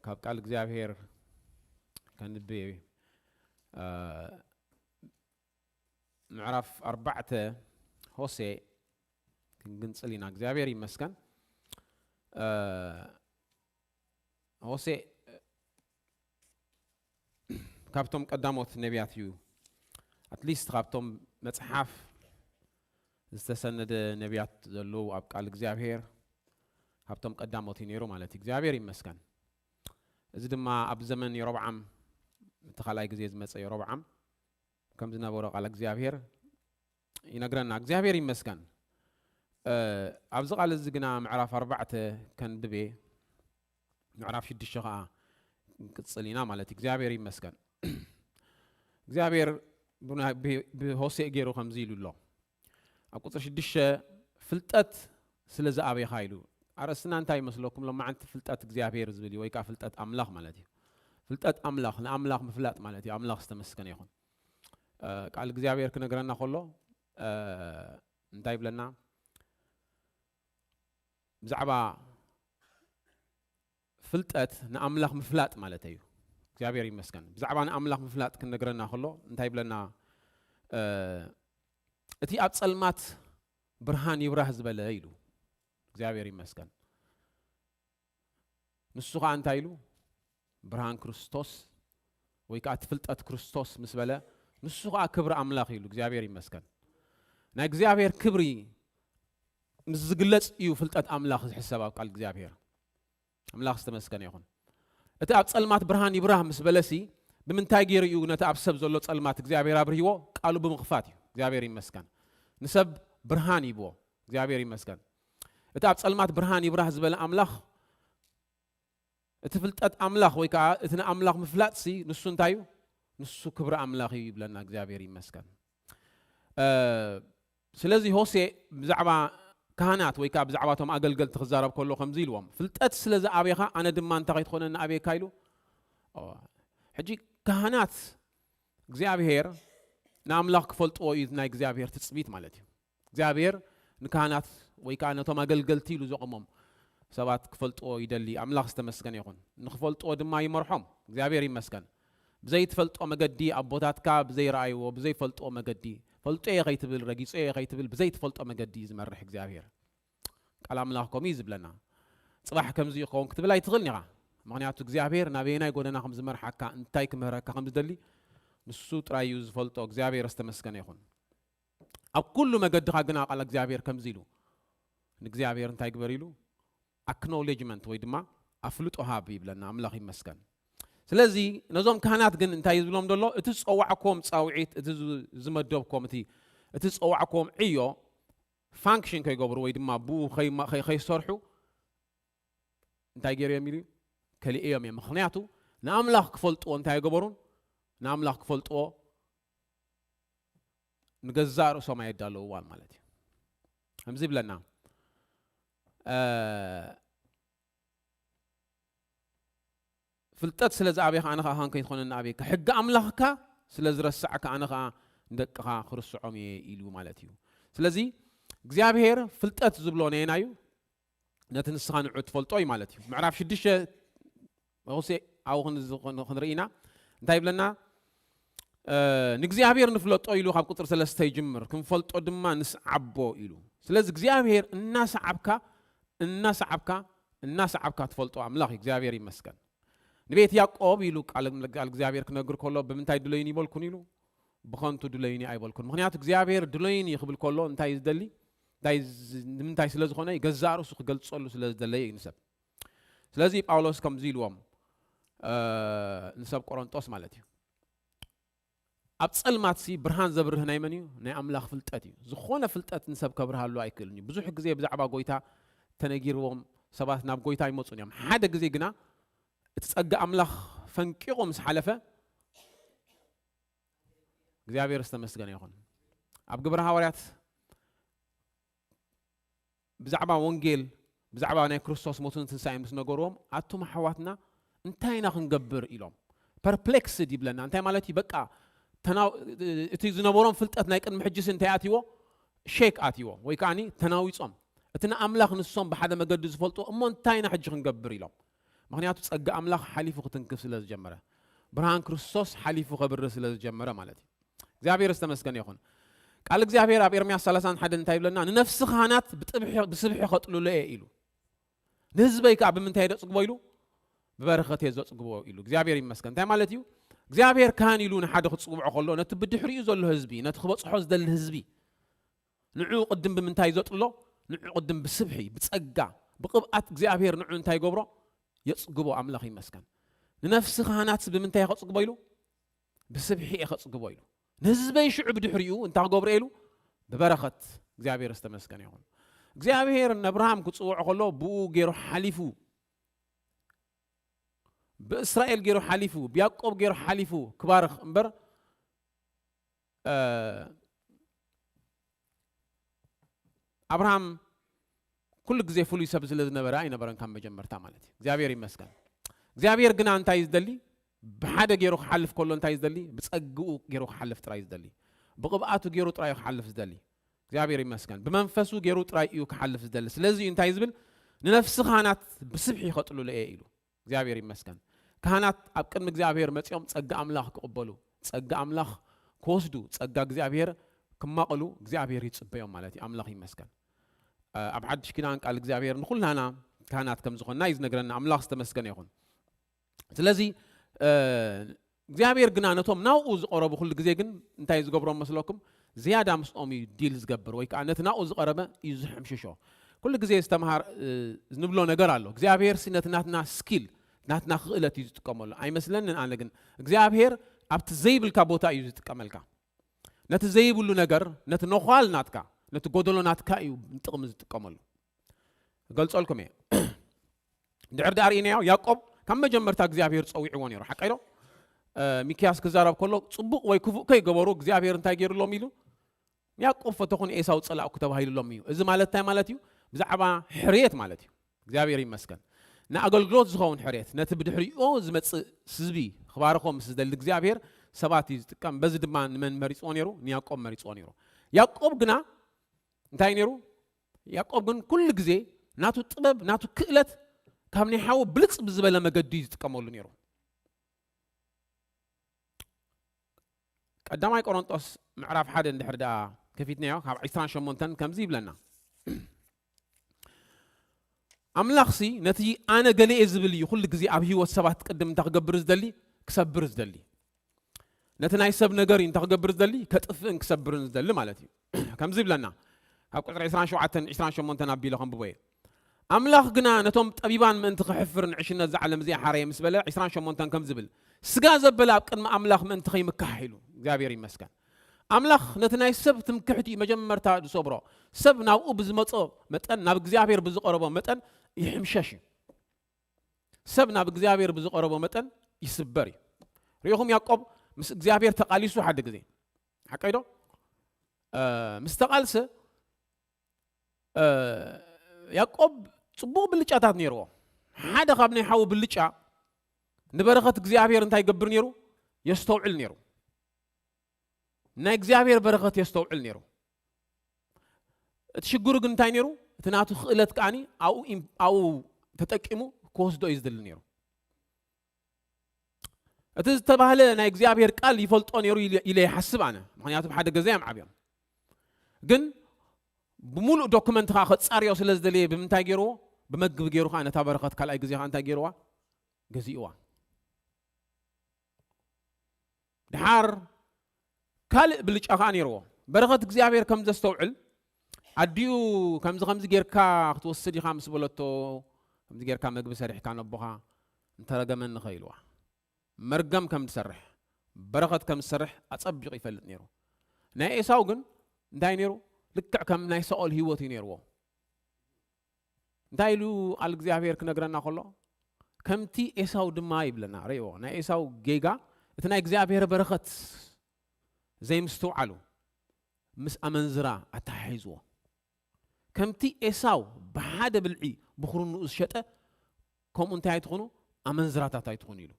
ካብ ቃል እግዚኣብሔር ከንብብ እየ። እ፣ ምዕራፍ ኣርባዕተ ሆሴ ክንግንጽል ኢና። እግዚኣብሔር ይመስገን። እ፣ ሆሴ ካብቶም ቀዳሞት ነቢያት እዩ። ኣትሊስት ካብቶም መጽሓፍ ዝተሰነደ ነቢያት ዘለዉ ኣብ ቃል እግዚኣብሔር ካብቶም ቀዳሞት እዩ ነይሩ ማለት እዩ። እግዚኣብሔር ይመስገን። እዚ ድማ ኣብ ዘመን የሮብዓም፣ እቲ ካልኣይ ግዜ ዝመጸ የሮብዓም ከም ዝነበሮ ቃል እግዚኣብሔር ይነግረና። እግዚኣብሔር ይመስገን። እ፣ ኣብዚ ቃል እዚ ግና ምዕራፍ ኣርባዕተ ከንብብ እየ፣ ምዕራፍ ሽዱሽተ ኸዓ ክንቅጽል ኢና ማለት እዩ። እግዚኣብሔር ይመስገን። እግዚኣብሔር ብና-፣ ብ-፣ ብሆሴእ ገይሩ ከምዚ ኢሉ ኣሎ። ኣብ ቁጽሪ ሽዱሽተ፣ "ፍልጠት ስለ ዝኣበኻ" ኢሉ። ኣርእስትና እንታይ ይመስለኩም? ሎማዓንቲ ፍልጠት እግዚኣብሔር ዝብል እዩ፣ ወይ ከዓ ፍልጠት ኣምላኽ ማለት እዩ። ፍልጠት ኣምላኽ፣ ንኣምላኽ ምፍላጥ ማለት እዩ። ኣምላኽ ዝተመስገነ ይኹን። እ፣ ቃል እግዚኣብሔር ክነግረና ከሎ፣ እ፣ እንታይ ይብለና? ብዛዕባ ፍልጠት ንኣምላኽ ምፍላጥ ማለት እዩ። እግዚኣብሔር ይመስገን። ብዛዕባ ንኣምላኽ ምፍላጥ ክነግረና ከሎ እንታይ ይብለና? እ፣ "እቲ ኣብ ጸልማት ብርሃን ይብራህ" ዝበለ ኢሉ። እግዚኣብሔር ይመስገን። ንሱ ኸዓ እንታይ ኢሉ? ብርሃን ክርስቶስ ወይ ከዓ እቲ ፍልጠት ክርስቶስ ምስ በለ፣ ንሱ ኸዓ ክብሪ ኣምላኽ ኢሉ። እግዚኣብሔር ይመስገን። ናይ እግዚኣብሔር ክብሪ ምስ ዝግለጽ እዩ ፍልጠት ኣምላኽ ዝሕሰብ ኣብ ቃል እግዚኣብሔር። ኣምላኽ ዝተመስገነ ይኹን። እቲ ኣብ ጸልማት ብርሃን ይብራህ ምስ በለሲ፣ ብምንታይ ገይሩ እዩ ነቲ ኣብ ሰብ ዘሎ ጸልማት እግዚኣብሔር ኣብርህዎ? ቃሉ ብምኽፋት እዩ። እግዚኣብሔር ይመስገን። ንሰብ ብርሃን ይብዎ። እግዚኣብሔር ይመስገን። እቲ ኣብ ጸልማት ብርሃን ይብራህ ዝበለ ኣምላኽ፣ እቲ ፍልጠት ኣምላኽ ወይ ከዓ እቲ ንኣምላኽ ምፍላጥሲ ንሱ እንታይ እዩ? ንሱ ክብሪ ኣምላኽ እዩ ይብለና። እግዚኣብሔር ይመስገን። እ፣ ስለዚ ሆሴ ብዛዕባ ካህናት ወይ ከዓ ብዛዕባ እቶም ኣገልገልቲ ክዛረብ ከሎ ከምዚ ኢልዎም፣ "ፍልጠት ስለ ዝኣበኻ ኣነ ድማ እንታይ ከይትኾነኒ ኣበየካ?" ኢሉ። ኦ፣ ሕጂ ካህናት እግዚኣብሔር ንኣምላኽ ክፈልጥዎ እዩ ናይ እግዚኣብሔር ትጽቢት ማለት እዩ። እግዚኣብሔር ንካህናት ወይ ከዓ ነቶም ኣገልገልቲ ኢሉ ዘቖሞም ሰባት ክፈልጥዎ ይደሊ። ኣምላኽ ዝተመስገነ ይኹን። ንኽፈልጥዎ ድማ ይመርሖም። እግዚኣብሔር ይመስገን። ብዘይትፈልጦ መገዲ ኣቦታትካ ብዘይረኣይዎ፣ ብዘይፈልጥዎ መገዲ፣ ፈልጦ እየ ከይትብል፣ ረጊጾ እየ ከይትብል፣ ብዘይትፈልጦ መገዲ እዩ ዝመርሕ እግዚኣብሔር። ቃል ኣምላኽ ከምኡ እዩ ዝብለና። ጽባሕ ከምዚ ይኸውን ክትብል ኣይትኽእልን ኢኻ። ምኽንያቱ እግዚኣብሔር ናበየናይ ጎደና ከም ዝመርሓካ፣ እንታይ ክምህረካ ከም ዝደሊ ንሱ ጥራይ እዩ ዝፈልጦ። እግዚኣብሔር ዝተመስገነ ይኹን። ኣብ ኩሉ መገድኻ ግና ቃል እግዚኣብሔር ከምዚ ኢሉ፣ ንእግዚኣብሔር እንታይ ግበር ኢሉ? ኣክኖሌጅመንት ወይ ድማ ኣፍልጦ ሃብ ይብለና። ኣምላኽ ይመስገን። ስለዚ ነዞም ካህናት ግን እንታይ እዩ ዝብሎም ዘሎ? እቲ ዝጸዋዕክዎም ጻውዒት፣ እቲ ዝ-፣ ዝመደብክዎም፣ እቲ፣ እቲ ዝጸዋዕክዎም ዕዮ ፋንክሽን ከይገብሩ ወይ ድማ ብኡ ከይማ-፣ ከይ-፣ ከይሰርሑ እንታይ ገይሩ እዮም ኢሉ? ከሊእዮም እዮም። ምኽንያቱ ንኣምላኽ ክፈልጥዎ እንታይ ኣይገበሩን? ንኣምላኽ ክፈልጥዎ ንገዛእ ርእሶም ኣየዳለውዋን ማለት እዩ። ከምዚ ይብለና፣ እ፣ "ፍልጠት ስለ ዝኣበኻ ኣነ ኸኣ ካህን ከይትኾነኒ ኣበየካ፣ ሕጊ ኣምላኽካ ስለ ዝረሳዕካ ኣነ ኸኣ ንደቅኻ ክርስዖም እየ" ኢሉ ማለት እዩ። ስለዚ እግዚኣብሔር ፍልጠት ዝብሎ ነየናይ እዩ? ነቲ ንስኻ ንዑ ትፈልጦ እዩ ማለት እዩ። ምዕራፍ ሽዱሽተ ሆሴዕ ኣብኡ ክን-፣ ክን-፣ ክንርኢ ኢና። እንታይ ይብለና? እ፣ "ንእግዚኣብሔር ንፍለጦ" ኢሉ ካብ ቁጽሪ ሰለስተ ይጅምር፣ "ክንፈልጦ ድማ ንስዓቦ" ኢሉ። ስለዚ እግዚኣብሔር እናሰዓብካ፣ እናሰዓብካ፣ እናሰዓብካ ትፈልጦ ኣምላኽ እዩ። እግዚኣብሔር ይመስገን። ንቤት ያዕቆብ ኢሉ ቃል፣ ቃል እግዚኣብሔር ክነግር ከሎ፣ "ብምንታይ ድለዩኒ ይበልኩን?" ኢሉ፣ "ብኸንቱ ድለዩኒ ኣይበልኩን።" ምኽንያቱ እግዚኣብሔር ድለዩኒ ክብል ከሎ እንታይ እዩ ዝደሊ? እንታይ ዝ-፣ ንምንታይ ስለ ዝኾነ? ገዛእ ርእሱ ክገልጸሉ ስለ ዝደለየ እዩ ንሰብ። ስለዚ ጳውሎስ ከምዚ ኢልዎም፣ እ፣ ንሰብ ቆሮንጦስ ማለት እዩ፣ "ኣብ ጸልማትሲ ብርሃን ዘብርህ ናይ መን እዩ? ናይ ኣምላኽ ፍልጠት እዩ። ዝኾነ ፍልጠት ንሰብ ከብርሃሉ ኣይክእልን እዩ።" ብዙሕ ግዜ ብዛዕባ ጎይታ ተነጊርዎም ሰባት ናብ ጎይታ ይመጹን እዮም። ሓደ ግዜ ግና እቲ ጸጋ ኣምላኽ ፈንቂቑ ምስ ሓለፈ፣ እግዚኣብሔር ዝተመስገነ ይኹን። ኣብ ግብረ ሃዋርያት ብዛዕባ ወንጌል፣ ብዛዕባ ናይ ክርስቶስ ሞትን ትንሳኤን ምስ ነገርዎም፣ "ኣቱም ኣሕዋትና እንታይ ኢና ክንገብር?" ኢሎም። ፐርፕሌክስድ ይብለና። እንታይ ማለት እዩ? በቃ ተናው-፣ እቲ ዝነበሮም ፍልጠት ናይ ቅድሚ ሕጂስ እንታይ ኣትይዎ? ሼክ ኣትይዎ፣ ወይ ከዓኒ ተናዊጾም። እቲ ንኣምላኽ ንሶም ብሓደ መገዲ ዝፈልጥዎ፣ "እሞ እንታይ ኢና ሕጂ ክንገብር?" ኢሎም። ምኽንያቱ ጸጋ ኣምላኽ ሓሊፉ ክትንክፍ ስለ ዝጀመረ፣ ብርሃን ክርስቶስ ሓሊፉ ከብርህ ስለ ዝጀመረ ማለት እዩ። እግዚኣብሔር ዝተመስገነ ይኹን። ቃል እግዚኣብሔር ኣብ ኤርምያስ ሰላሳን ሓደን እንታይ ይብለና? "ንነፍሲ ካህናት ብጥብሒ-፣ ብስብሒ ከጥልሎ እየ" ኢሉ። "ንህዝበይ ከኣ ብምንታይ ዘጽግቦ?" ኢሉ። "ብበረኸት እየ ዘጽግቦ" ኢሉ። እግዚኣብሔር ይመስገን። እንታይ ማለት እዩ? እግዚኣብሔር ካህን ኢሉ ንሓደ ክጽውዖ ከሎ፣ ነቲ ብድሕሪኡ ዘሎ ህዝቢ፣ ነቲ ክበጽሖ ዝደሊ ህዝቢ፣ ንዑ ቅድም ብምንታይ ዘጥሎ? ንዑ ቅድም ብስብሒ፣ ብጸጋ፣ ብቕብኣት እግዚኣብሔር ንዑ እንታይ ይገብሮ? የጽግቦ። ኣምላኽ ይመስገን። "ንነፍሲ ካህናት ብምንታይ ከጽግቦ?" ኢሉ። "ብስብሒ እየ ከጽግቦ" ኢሉ። "ንህዝበይ ሽዑ ብድሕሪኡ እንታይ ክገብሮ?" ኢሉ። "ብበረኸት"። እግዚኣብሔር ዝተመስገነ ይኹን። እግዚኣብሔር ንኣብርሃም ክጽውዖ ከሎ ብኡ ገይሩ ሓሊፉ፣ ብእስራኤል ገይሩ ሓሊፉ፣ ብያዕቆብ ገይሩ ሓሊፉ ክባርኽ እምበር፣ እ፣ ኣብርሃም ኩሉ ግዜ ፍሉይ ሰብ ስለ ዝነበረ ኣይነበረን ካብ መጀመርታ ማለት እዩ። እግዚኣብሔር ይመስገን። እግዚኣብሔር ግና እንታይ እዩ ዝደሊ? ብሓደ ገይሩ ክሓልፍ ከሎ እንታይ እዩ ዝደሊ? ብጸግኡ ገይሩ ክሓልፍ ጥራይ እዩ ዝደሊ። ብቕብኣቱ ገይሩ ጥራይ እዩ ክሓልፍ ዝደሊ። እግዚኣብሔር ይመስገን። ብመንፈሱ ገይሩ ጥራይ እዩ ክሓልፍ ዝደሊ። ስለዚ እዩ እንታይ ዝብል? "ንነፍሲ ካህናት ብስብሒ ከጥልሎ እየ" ኢሉ። እግዚኣብሔር ይመስገን። ካህናት ኣብ ቅድሚ እግዚኣብሔር መጺኦም ጸጋ ኣምላኽ ክቕበሉ፣ ጸጋ ኣምላኽ ክወስዱ፣ ጸጋ እግዚኣብሔር ክማቐሉ እግዚኣብሔር ይጽበዮም ማለት እዩ። ኣምላኽ ይመስገን። እ፣ ኣብ ሓድሽ ኪዳን ቃል እግዚኣብሔር ንኹላና ካህናት ከም ዝኾንና እዩ ዝነግረና። ኣምላኽ ዝተመስገነ ይኹን። ስለዚ፣ እ፣ እግዚኣብሔር ግና ነቶም ናብኡ ዝቐረቡ ኩሉ ግዜ ግን እንታይ ዝገብሮም መስለኩም? ዝያዳ ምስኦም እዩ ዲል ዝገብር፣ ወይ ከኣ ነቲ ናብኡ ዝቐረበ እዩ ዝሕምሽሾ። ኩሉ ግዜ ዝተምሃር፣ እ፣ ንብሎ ነገር ኣሎ። እግዚኣብሔር ሲ ነቲ ናትና ስኪል፣ ናትና ክእለት እዩ ዝጥቀመሉ። ኣይመስለንን ኣነ ግን። እግዚኣብሔር ኣብቲ ዘይብልካ ቦታ እዩ ዝጥቀመልካ። ነቲ ዘይብሉ ነገር፣ ነቲ ነዃል ናትካ፣ ነቲ ጎደሎ ናትካ እዩ ንጥቕሚ ዝጥቀመሉ። እገልጸልኩም እየ። ድሕር ደኣ ርኢናዮ፣ ያዕቆብ ካብ መጀመርታ እግዚኣብሔር ጸዊዕዎ ነይሩ። ሓቀይ ዶ? እ፣ ሚክያስ ክዛረብ ከሎ፣ ጽቡቕ ወይ ክፉእ ከይገበሩ እግዚኣብሔር እንታይ ገይሩሎም ኢሉ? "ያዕቆብ ፈተኹ፣ ንኤሳው ጸላእኩ" ተባሂሉሎም እዩ። እዚ ማለት እንታይ ማለት እዩ? ብዛዕባ ሕርየት ማለት እዩ። እግዚኣብሔር ይመስገን። ንኣገልግሎት ዝኸውን ሕርየት፣ ነቲ ብድሕሪኡ ዝመጽእ ህዝቢ ክባርኾ ምስ ዝደሊ እግዚኣብሔር ሰባት እዩ ዝጥቀም። በዚ ድማ ንመን መሪጽዎ ነይሩ? ንያዕቆብ መሪጽዎ ነይሩ። ያዕቆብ ግና እንታይ ነይሩ? ያዕቆብ ግን ኩሉ ግዜ ናቱ ጥበብ፣ ናቱ ክእለት ካብ ናይ ሓዉ ብልጽ ብዝበለ መገዲ እዩ ዝጥቀመሉ ነይሩ። ቀዳማይ ቆሮንጦስ ምዕራፍ ሓደ እንድሕር ደኣ ከፊትናዮ፣ ካብ ዒስራን ሸሞንተን ከምዚ ይብለና። ኣምላኽሲ ነቲ ኣነ ገለ እየ ዝብል እዩ ኩሉ ግዜ ኣብ ህይወት ሰባት ቅድም እንታይ ክገብር ዝደሊ? ክሰብር ዝደሊ። ነቲ ናይ ሰብ ነገር እዩ እንታይ ክገብር ዝደሊ? ከጥፍእን ክሰብርን ዝደሊ ማለት እዩ። ከምዚ ይብለና፣ ካብ ቁጽሪ ዒስራን ሸውዓተን ዒስራን ሸሞንተን ኣቢለ ከንብቦ እየ። ኣምላኽ ግና ነቶም ጠቢባን ምእንቲ ክሕፍር ንዕሽነት እዛ ዓለም እዚኣ ሓረየ ምስ በለ፣ ዒስራን ሸሞንተን ከም ዝብል፣ ስጋ ዘበለ ኣብ ቅድሚ ኣምላኽ ምእንቲ ከይምካሕ ኢሉ። እግዚኣብሔር ይመስገን። ኣምላኽ ነቲ ናይ ሰብ ትምክሕቲ እዩ መጀመርታ ዝሰብሮ። ሰብ ናብኡ ብዝመጾ መጠን፣ ናብ እግዚኣብሔር ብዝቐረቦ መጠን ይሕምሸሽ እዩ። ሰብ ናብ እግዚኣብሔር ብዝቐረቦ መጠን ይስበር እዩ። ርኢኹም፣ ያዕቆብ ምስ እግዚኣብሔር ተቓሊሱ ሓደ ግዜ፣ ሓቀይ ዶ? እ፣ ምስ ተቓልሰ፣ እ፣ ያዕቆብ ጽቡቕ ብልጫታት ነይርዎ። ሓደ ካብ ናይ ሓዉ ብልጫ ንበረኸት እግዚኣብሔር እንታይ ይገብር ነይሩ? የስተውዕል ነይሩ። ናይ እግዚኣብሔር በረኸት የስተውዕል ነይሩ። እቲ ሽግሩ ግን እንታይ ነይሩ? እቲ ናቱ ክእለት ከኣኒ ኣብኡ ኢም-፣ ኣብኡ ተጠቂሙ ክወስዶ እዩ ዝደሊ ነይሩ። እቲ ዝተባህለ ናይ እግዚኣብሔር ቃል ይፈልጦ ነይሩ ኢለ፣ ኢለ ይሓስብ ኣነ። ምኽንያቱ ብሓደ ገዛ እዮም ዓብዮም። ግን ብምሉእ ዶክመንት ከኣ ከጻርዮ ስለ ዝደለየ ብምንታይ ገይርዎ? ብመግቢ ገይሩ ከኣ ነታ በረኸት ካልኣይ ግዜ ከኣ እንታይ ገይርዋ? ገዚእዋ። ድሓር ካልእ ብልጫ ከኣ ነይርዎ። በረኸት እግዚኣብሔር ከም ዘስተውዕል ኣዲኡ ከምዚ ከምዚ ጌርካ ክትወስድ ኢኻ ምስ በለቶ፣ ከምዚ ጌርካ መግቢ ሰሪሕካ ነቦኻ እንተረገመኒ ኸ ኢልዋ። መርገም ከም ዝሰርሕ፣ በረኸት ከም ዝሰርሕ ኣጸቢቑ ይፈልጥ ነይሩ። ናይ ኤሳው ግን እንታይ ነይሩ? ልክዕ ከም ናይ ሳኦል ህይወት እዩ ነይርዎ። እንታይ ኢሉ ቃል እግዚኣብሔር ክነግረና ከሎ፣ ከምቲ ኤሳው ድማ ይብለና። ርእይዎ፣ ናይ ኤሳው ጌጋ፣ እቲ ናይ እግዚኣብሔር በረኸት ዘይምስትውዓሉ ምስ ኣመንዝራ ኣተሓሒዝዎ። ከምቲ ኤሳው ብሓደ ብልዒ ብኹርንኡ ዝሸጠ፣ ከምኡ እንታይ ኣይትኹኑ? ኣመንዝራታት ኣይትኹኑ ኢሉ።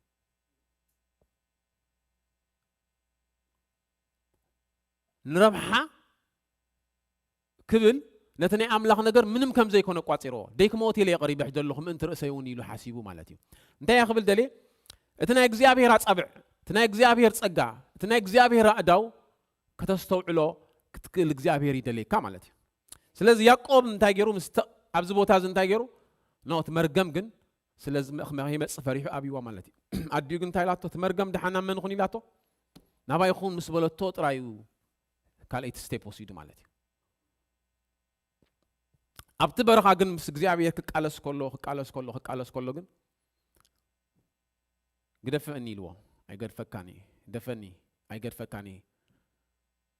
ንረብሓ ክብል ነቲ ናይ ኣምላኽ ነገር ምንም ከም ዘይኮነ ቋጺርዎ። ደይክመወት ኢለ የቐሪበ ዘለኹ ምእንቲ ርእሰይ እውን ኢሉ ሓሲቡ ማለት እዩ። እንታይ እያ ክብል ደልየ? እቲ ናይ እግዚኣብሔር ኣጻብዕ፣ እቲ ናይ እግዚኣብሔር ጸጋ፣ እቲ ናይ እግዚኣብሔር ኣእዳው ከተስተውዕሎ ክትክእል እግዚኣብሔር ይደልየካ ማለት እዩ። ስለዚ ያዕቆብ እንታይ ገይሩ? ምስ ተ-፣ ኣብዚ ቦታ እዚ እንታይ ገይሩ? ኖ፣ እቲ መርገም ግን ስለዚ መ-፣ መ-፣ ይመጽእ ፈሪሑ ኣብይዋ ማለት እዩ። ኣዲኡ ግን እንታይ ኢላቶ? እቲ መርገም ደሓን ናብ መን ይኹን ኢላቶ? ናባይ ይኹን ምስ በለቶ ጥራይ እዩ ካልኣይቲ ስቴፕ ወሲዱ ማለት እዩ። ኣብቲ በረኻ ግን ምስ እግዚኣብሔር ክቃለስ ከሎ፣ ክቃለስ ከሎ፣ ክቃለስ ከሎ ግን ግደፈኒ ኢልዎ። ኣይገድፈካን እየ። ግደፈኒ፣ ኣይገድፈካን እየ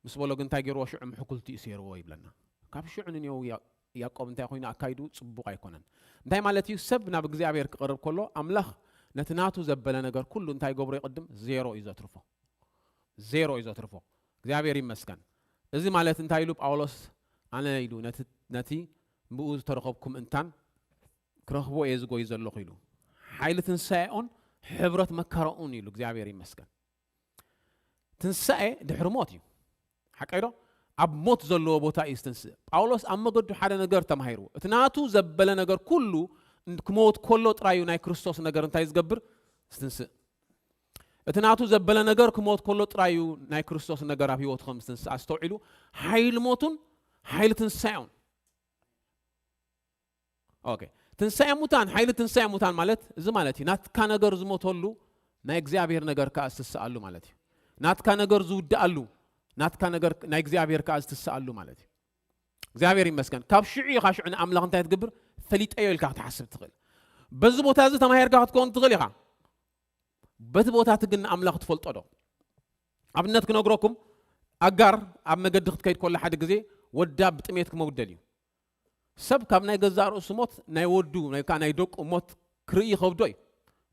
ምስ በሎ ግን እንታይ ገይርዎ? ሽዑ ምሕኩልቲ እዩ ሰይርዎ ይብለና። ካብ ሽዑ ንኔው ያ-፣ ያዕቆብ እንታይ ኮይኑ ኣካይዱ ጽቡቕ ኣይኮነን። እንታይ ማለት እዩ? ሰብ ናብ እግዚኣብሔር ክቐርብ ከሎ ኣምላኽ ነቲ ናቱ ዘበለ ነገር ኩሉ እንታይ ገብሮ ይቕድም? ዜሮ እዩ ዘትርፎ። ዜሮ እዩ ዘትርፎ። እግዚኣብሔር ይመስገን። እዚ ማለት እንታይ ኢሉ ጳውሎስ? ኣነ ኢሉ ነቲ፣ ነቲ ብኡ ዝተረኸብኩ ምእንታን ክረኽቦ እየ ዝጎይ ዘለኹ ኢሉ። ሓይሊ ትንሳኤኦን ሕብረት መከራኡን ኢሉ። እግዚኣብሔር ይመስገን። ትንሳኤ ድሕሪ ሞት እዩ። ሓቀይ ዶ? ኣብ ሞት ዘለዎ ቦታ እዩ ዝትንስእ። ጳውሎስ ኣብ መገዱ ሓደ ነገር ተማሂርዎ። እቲ ናቱ ዘበለ ነገር ኩሉ ክመውት ከሎ ጥራይ እዩ ናይ ክርስቶስ ነገር እንታይ ዝገብር? ዝትንስእ። እቲ ናቱ ዘበለ ነገር ክመውት ከሎ ጥራይ እዩ ናይ ክርስቶስ ነገር ኣብ ህይወቱ ከም ዝትንስእ ኣስተውዒሉ፣ ሓይሊ ሞቱን ሓይሊ ትንሳኤውን። ኦኬ። ትንሳኤ ሙታን፣ ሓይሊ ትንሳኤ ሙታን ማለት እዚ ማለት እዩ። ናትካ ነገር ዝሞተሉ ናይ እግዚኣብሔር ነገር ከኣ ዝትስኣሉ ማለት እዩ። ናትካ ነገር ዝውድኣሉ፣ ናትካ ነገር ናይ እግዚኣብሔር ከኣ ዝትስኣሉ ማለት እዩ። እግዚኣብሔር ይመስገን። ካብ ሽዑ ኢኻ ሽዑ ንኣምላኽ እንታይ ትገብር? ፈሊጠዮ ኢልካ ክትሓስብ ትኽእል። በዚ ቦታ እዚ ተማሂርካ ክትከውን ትኽእል ኢኻ። በቲ ቦታ እቲ ግን ንኣምላኽ ትፈልጦ ዶ? ኣብነት ክነግረኩም፣ ኣጋር ኣብ መገዲ ክትከይድ ከላ ሓደ ግዜ ወዳ ብጥሜት ክመውት ደልዩ። ሰብ ካብ ናይ ገዛእ ርእሱ ሞት ናይ ወዱ ወይ ከዓ ናይ ደቁ ሞት ክርኢ ይኸብዶ እዩ።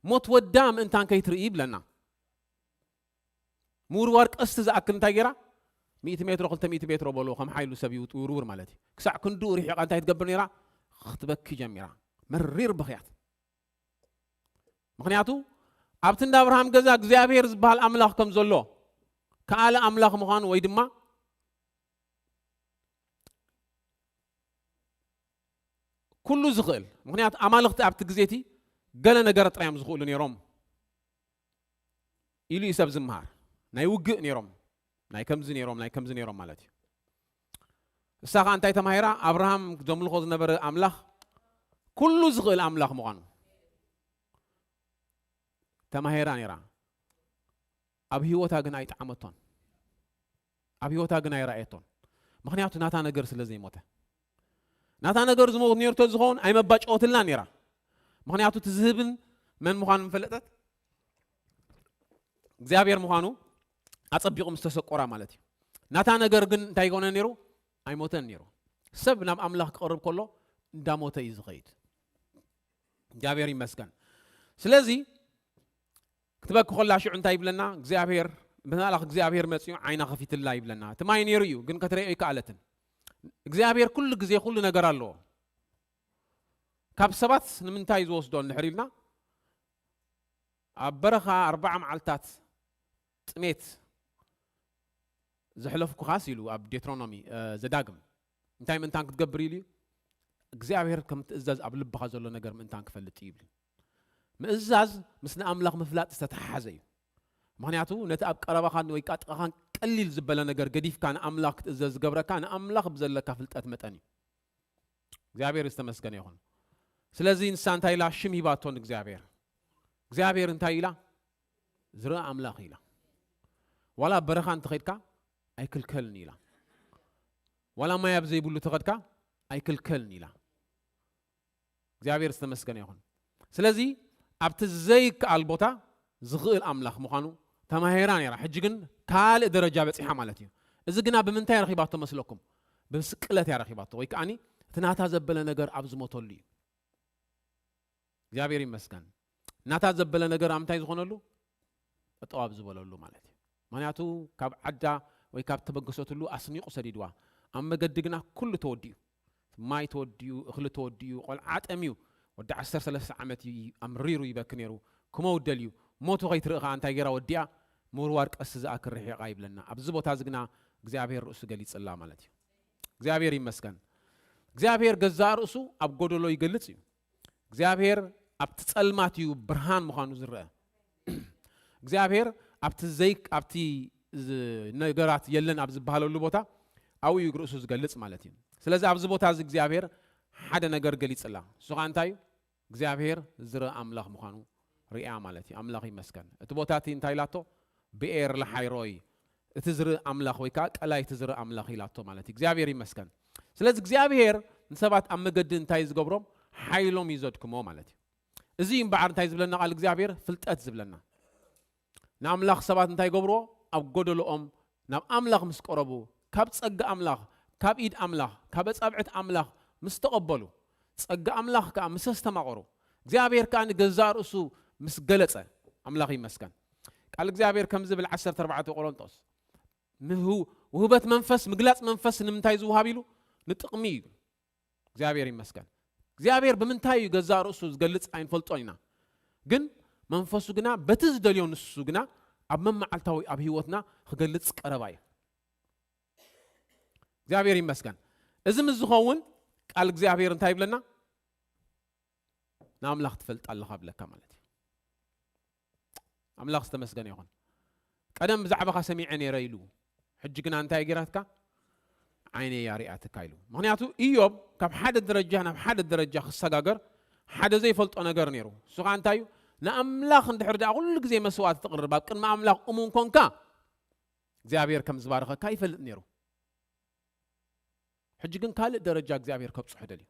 ሞት ወዳ ምእንታን ከይትርኢ ይብለና። ምውርዋር ቀስቲ ዝኣክል እንታይ ገይራ? ሚእቲ ሜትሮ፣ ክልተ ሚእቲ ሜትሮ በሎ፣ ከም ሓይሉ ሰብ ይውርውር ማለት እዩ። ክሳዕ ክንድኡ ርሒቓ እንታይ ትገብር ነይራ? ክትበኪ ጀሚራ። መሪር ብኽያት። ምኽንያቱ ኣብቲ እንዳ ኣብርሃም ገዛ እግዚኣብሔር ዝበሃል ኣምላኽ ከም ዘሎ፣ ከኣለ ኣምላኽ ምዃኑ ወይ ድማ ኩሉ ዝኽእል፣ ምኽንያቱ ኣማልኽቲ ኣብቲ ግዜ እቲ ገለ ነገር ጥራይ እዮም ዝኽእሉ ነይሮም ኢሉ እዩ ሰብ ዝመሃር። ናይ ውግእ ነይሮም፣ ናይ ከምዚ ነይሮም፣ ናይ ከምዚ ነይሮም ማለት እዩ። እሳ ኸኣ እንታይ ተማሂራ? ኣብርሃም ዘምልኾ ዝነበረ ኣምላኽ ኩሉ ዝኽእል ኣምላኽ ምዃኑ ተማሂራ ነይራ። ኣብ ህይወታ ግን ኣይጠዓመቶን። ኣብ ህይወታ ግን ኣይረኣየቶን። ምኽንያቱ ናታ ነገር ስለ ዘይሞተ። ናታ ነገር ዝሞት ነይሩ ተዝኸውን ኣይመባጨወትላን ነይራ። ምኽንያቱ እቲ ዝህብን መን ምዃኑ ምፈለጠት፣ እግዚኣብሔር ምዃኑ ኣጸቢቑ ምስ ተሰቆራ ማለት እዩ። ናታ ነገር ግን እንታይ ይኮነ ነይሩ? ኣይሞተን ነይሩ። ሰብ ናብ ኣምላኽ ክቐርብ ከሎ እንዳሞተ እዩ ዝኸይድ። እግዚኣብሔር ይመስገን። ስለዚ ክትበኪ ከላ ሽዑ እንታይ ይብለና እግዚኣብሔር? መልኣኽ እግዚኣብሔር መጺኡ ዓይና ከፊትላ ይብለና። እቲ ማይ ነይሩ እዩ፣ ግን ከትርእዮ ኣይከኣለትን። እግዚኣብሔር ኩሉ ግዜ ኩሉ ነገር ኣለዎ። ካብ ሰባት ንምንታይ ዝወስዶ እንድሕር ኢልና፣ ኣብ በረኻ ኣርባዓ መዓልታት ጥሜት ዘሕለፍኩኻስ ኢሉ ኣብ ዴትሮኖሚ፣ እ፣ ዘዳግም እንታይ ምእንታን ክትገብር ኢሉ እዩ? እግዚኣብሔር ከም ትእዘዝ ኣብ ልብኻ ዘሎ ነገር ምእንታን ክፈልጥ እዩ ይብል። ምእዛዝ ምስ ንኣምላኽ ምፍላጥ ዝተተሓሓዘ እዩ። ምኽንያቱ ነቲ ኣብ ቀረባኻን ወይ ቃጥቓኻን ቀሊል ዝበለ ነገር ገዲፍካ ንኣምላኽ ክትእዘዝ ዝገብረካ ንኣምላኽ ብዘለካ ፍልጠት መጠን እዩ። እግዚኣብሔር ዝተመስገነ ይኹን። ስለዚ ንሳ እንታይ ኢላ? ሽም ሂባቶ ንእግዚኣብሔር። እግዚኣብሔር እንታይ ኢላ? ዝረኣ ኣምላኽ ኢላ። ዋላ ኣብ በረኻ እንተኸድካ ኣይክልከልን ኢላ። ዋላ ማይ ኣብ ዘይብሉ ተኸድካ ኣይክልከልን ኢላ። እግዚኣብሔር ዝተመስገነ ይኹን። ስለዚ ኣብቲ ዘይከኣል ቦታ ዝኽእል ኣምላኽ ምዃኑ ተማሂራ ነይራ። ሕጂ ግን ካልእ ደረጃ በጺሓ ማለት እዩ። እዚ ግና ብምንታይ ረኺባቶ መስለኩም? ብምስቅለት እያ ረኺባቶ። ወይ ከዓኒ እቲ ናታ ዘበለ ነገር ኣብ ዝሞተሉ እዩ። እግዚኣብሔር ይመስገን። ናታ ዘበለ ነገር ኣብ ምንታይ ዝኾነሉ? ጠጠው ኣብ ዝበለሉ ማለት እዩ። ምኽንያቱ ካብ ዓዳ ወይ ካብ ተበገሰትሉ ኣስኒቑ ሰዲድዋ። ኣብ መገዲ ግና ኩሉ ተወዲኡ። ማይ ተወዲኡ፣ እኽሊ ተወዲኡ፣ ቆልዓ ጠምዩ። ወዲ ዓሰርተ ሰለስተ ዓመት ይ-፣ ኣምሪሩ ይበኪ ነይሩ። ክመውት ደልዩ። ሞቱ ከይትርኢ ኸዓ እንታይ ገይራ ወዲኣ? ምውርዋር ቀስቲ ዝኣክል ርሒቓ ይብለና። ኣብዚ ቦታ እዚ ግና እግዚኣብሔር ርእሱ ገሊጽላ ማለት እዩ። እግዚኣብሔር ይመስገን። እግዚኣብሔር ገዛእ ርእሱ ኣብ ጎደሎ ይገልጽ እዩ። እግዚኣብሔር ኣብቲ ጸልማት እዩ ብርሃን ምዃኑ ዝረአ። እግዚኣብሔር ኣብቲ ዘይ ኣብቲ ዝ- ነገራት የለን ኣብ ዝበሃለሉ ቦታ ኣብኡ እዩ ርእሱ ዝገልጽ ማለት እዩ። ስለዚ ኣብዚ ቦታ እዚ እግዚኣብሔር ሓደ ነገር ገሊጽላ። እሱ ከዓ እንታይ እዩ? እግዚኣብሔር ዝረአ ኣምላኽ ምዃኑ ሪኣ ማለት እዩ። ኣምላኽ ይመስገን። እቲ ቦታ እቲ እንታይ ኢላቶ? ብኤር ለሓይሮይ፣ እቲ ዝርኢ ኣምላኽ ወይ ከዓ ቀላይ እቲ ዝርኢ ኣምላኽ ኢላቶ ማለት እዩ። እግዚኣብሔር ይመስገን። ስለዚ እግዚኣብሔር ንሰባት ኣብ መገዲ እንታይ ዝገብሮም? ሓይሎም እዩ ዘድክሞ ማለት እዩ። እዚ እምበዓር እንታይ ዝብለና ቃል እግዚኣብሔር? ፍልጠት ዝብለና። ንኣምላኽ ሰባት እንታይ ይገብርዎ? ኣብ ጎደሎኦም ናብ ኣምላኽ ምስ ቀረቡ፣ ካብ ጸጋ ኣምላኽ፣ ካብ ኢድ ኣምላኽ፣ ካብ ኣጻብዕት ኣምላኽ ምስ ተቐበሉ፣ ጸጋ ኣምላኽ ከኣ ምስ ኣስተማቐሩ፣ እግዚኣብሔር ከኣ ንገዛእ ርእሱ ምስ ገለጸ፣ ኣምላኽ ይመስገን። ቃል እግዚኣብሔር ከም ዝብል ዓሰርተ ኣርባዕተ ቆሮንቶስ፣ ምህው-፣ ውህበት መንፈስ፣ ምግላጽ መንፈስ ንምንታይ ዝውሃብ ኢሉ? ንጥቕሚ እዩ። እግዚኣብሔር ይመስገን። እግዚኣብሔር ብምንታይ እዩ ገዛእ ርእሱ ዝገልጽ ኣይንፈልጦን ኢና። ግን መንፈሱ ግና በቲ ዝደልዮ ንሱ ግና ኣብ መመዓልታዊ ኣብ ህይወትና ክገልጽ ቀረባ እዩ። እግዚኣብሔር ይመስገን። እዚ ምስ ዝኸውን ቃል እግዚኣብሔር እንታይ ይብለና? ንኣምላኽ ትፈልጥ ኣለኻ ብለካ ማለት እዩ። ኣምላኽ ዝተመስገነ ይኹን። ቀደም ብዛዕባኻ ሰሚዐ ነይረ ኢሉ፣ ሕጂ ግና እንታይ ገይራትካ? ዓይነይ እያ ሪኣትካ ኢሉ። ምኽንያቱ ኢዮብ ካብ ሓደ ደረጃ ናብ ሓደ ደረጃ ክሰጋገር ሓደ ዘይፈልጦ ነገር ነይሩ። እሱ ኸዓ እንታይ እዩ? ንኣምላኽ እንድሕር ደኣ ኩሉ ግዜ መስዋዕቲ ትቕርብ፣ ኣብ ቅድሚ ኣምላኽ እሙን ኮንካ፣ እግዚኣብሔር ከም ዝባርኸካ ይፈልጥ ነይሩ። ሕጂ ግን ካልእ ደረጃ እግዚኣብሔር ከብጽሖ ደልዩ።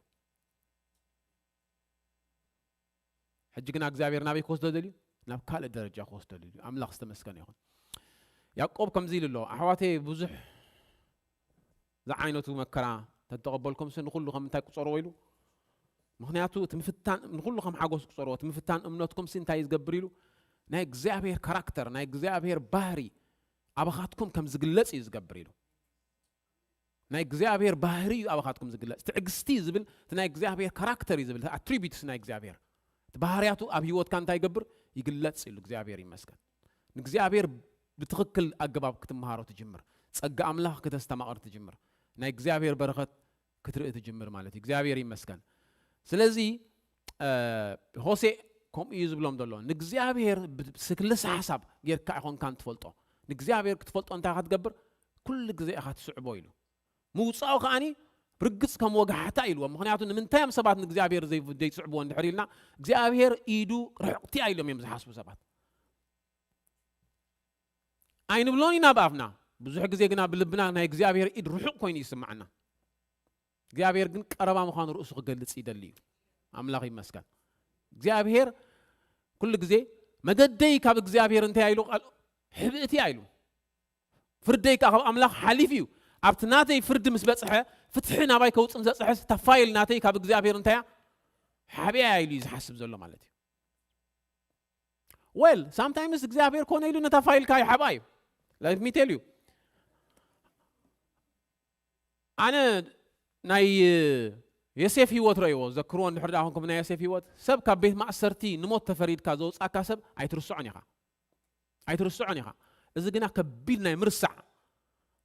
ሕጂ ግና እግዚኣብሔር ናበይ ክወስዶ ደልዩ? ናብ ካልእ ደረጃ ክወስዶ ደልዩ። ኣምላኽ ዝተመስገነ ይኹን። ያዕቆብ ከምዚ ኢሉ ኣሎ፣ ኣሕዋተይ ብዙሕ ዝዓይነቱ መከራ ተተቐበልኩምሲ ንኹሉ ከም እንታይ ቁጸርዎ ኢሉ? ምኽንያቱ እቲ ምፍታን ንኹሉ ከም ሓጎስ ቁጸርዎ። እቲ ምፍታን እምነትኩምሲ እንታይ ዝገብር ኢሉ? ናይ እግዚኣብሔር ካራክተር፣ ናይ እግዚኣብሔር ባህሪ ኣባኻትኩም ከም ዝግለጽ እዩ ዝገብር ኢሉ። ናይ እግዚኣብሔር ባህሪ እዩ ኣባኻትኩም ዝግለጽ። ትዕግስቲ ዝብል እቲ ናይ እግዚኣብሔር ካራክተር እዩ ዝብል፣ ኣትሪቢዩትስ ናይ እግዚኣብሔር። እቲ ባህርያቱ ኣብ ህይወትካ እንታይ ይገብር? ይግለጽ ኢሉ። እግዚኣብሔር ይመስገን። ንእግዚኣብሔር ብትኽክል ኣገባብ ክትመሃሮ ትጅምር። ጸጋ ኣምላኽ ክተስተማቕር ትጅምር። ናይ እግዚኣብሔር በረኸት ክትርኢ ትጅምር ማለት እዩ። እግዚኣብሔር ይመስገን። ስለዚ፣ እ፣ ሆሴእ ከምኡ እዩ ዝብሎም ዘሎ። ንእግዚኣብሔር ብ-፣ ስክልስ ሓሳብ ጌርካ ኣይኮንካን ትፈልጦ። ንእግዚኣብሔር ክትፈልጦ እንታይ ኢኻ ትገብር? ኩሉ ግዜ ኢኻ ትስዕቦ ኢሉ። ምውጻኡ ከኣኒ ብርግጽ ከም ወጋሕታ ኢልዎ። ምኽንያቱ ንምንታይ እዮም ሰባት ንእግዚኣብሔር ዘይ-፣ ዘይስዕብዎ እንድሕር ኢልና፣ እግዚኣብሔር ኢዱ ርሕቕቲ እያ ኢሎም እዮም ዝሓስቡ ሰባት። ኣይንብሎን ኢና ብኣፍና፣ ብዙሕ ግዜ ግና ብልብና ናይ እግዚኣብሔር ኢድ ርሑቕ ኮይኑ ይስምዓና። እግዚኣብሔር ግን ቀረባ ምዃኑ ርእሱ ክገልጽ ይደሊ እዩ። ኣምላኽ ይመስገን። እግዚኣብሔር ኩሉ ግዜ መገደይ ካብ እግዚኣብሔር እንታይ ኢሉ ቃል? ሕብእቲ ኢሉ። ፍርደይ ከኣ ካብ ኣምላኽ ሓሊፍ እዩ። ኣብቲ ናተይ ፍርዲ ምስ በጽሐ፣ ፍትሒ ናባይ ከውጽእ ምስ በጽሐ፣ እታ ፋይል ናተይ ካብ እግዚኣብሔር እንታይ እያ? ሓቢኣ እያ ኢሉ እዩ ዝሓስብ ዘሎ ማለት እዩ። ዌል፣ ሳምታይምስ እግዚኣብሔር ኮነ ኢሉ ነታ ፋይልካ ይሓብኣ እዩ። Let me tell you። ኣነ ናይ የሴፍ ህይወት ረእይዎ፣ ዘክርዎ እንድሕር ደኣ ኮንኩም ናይ የሴፍ ህይወት። ሰብ ካብ ቤት ማእሰርቲ ንሞት ተፈሪድካ ዘውጻካ ሰብ ኣይትርስዖን ኢኻ። ኣይትርስዖን ኢኻ። እዚ ግና ከቢድ ናይ ምርሳዕ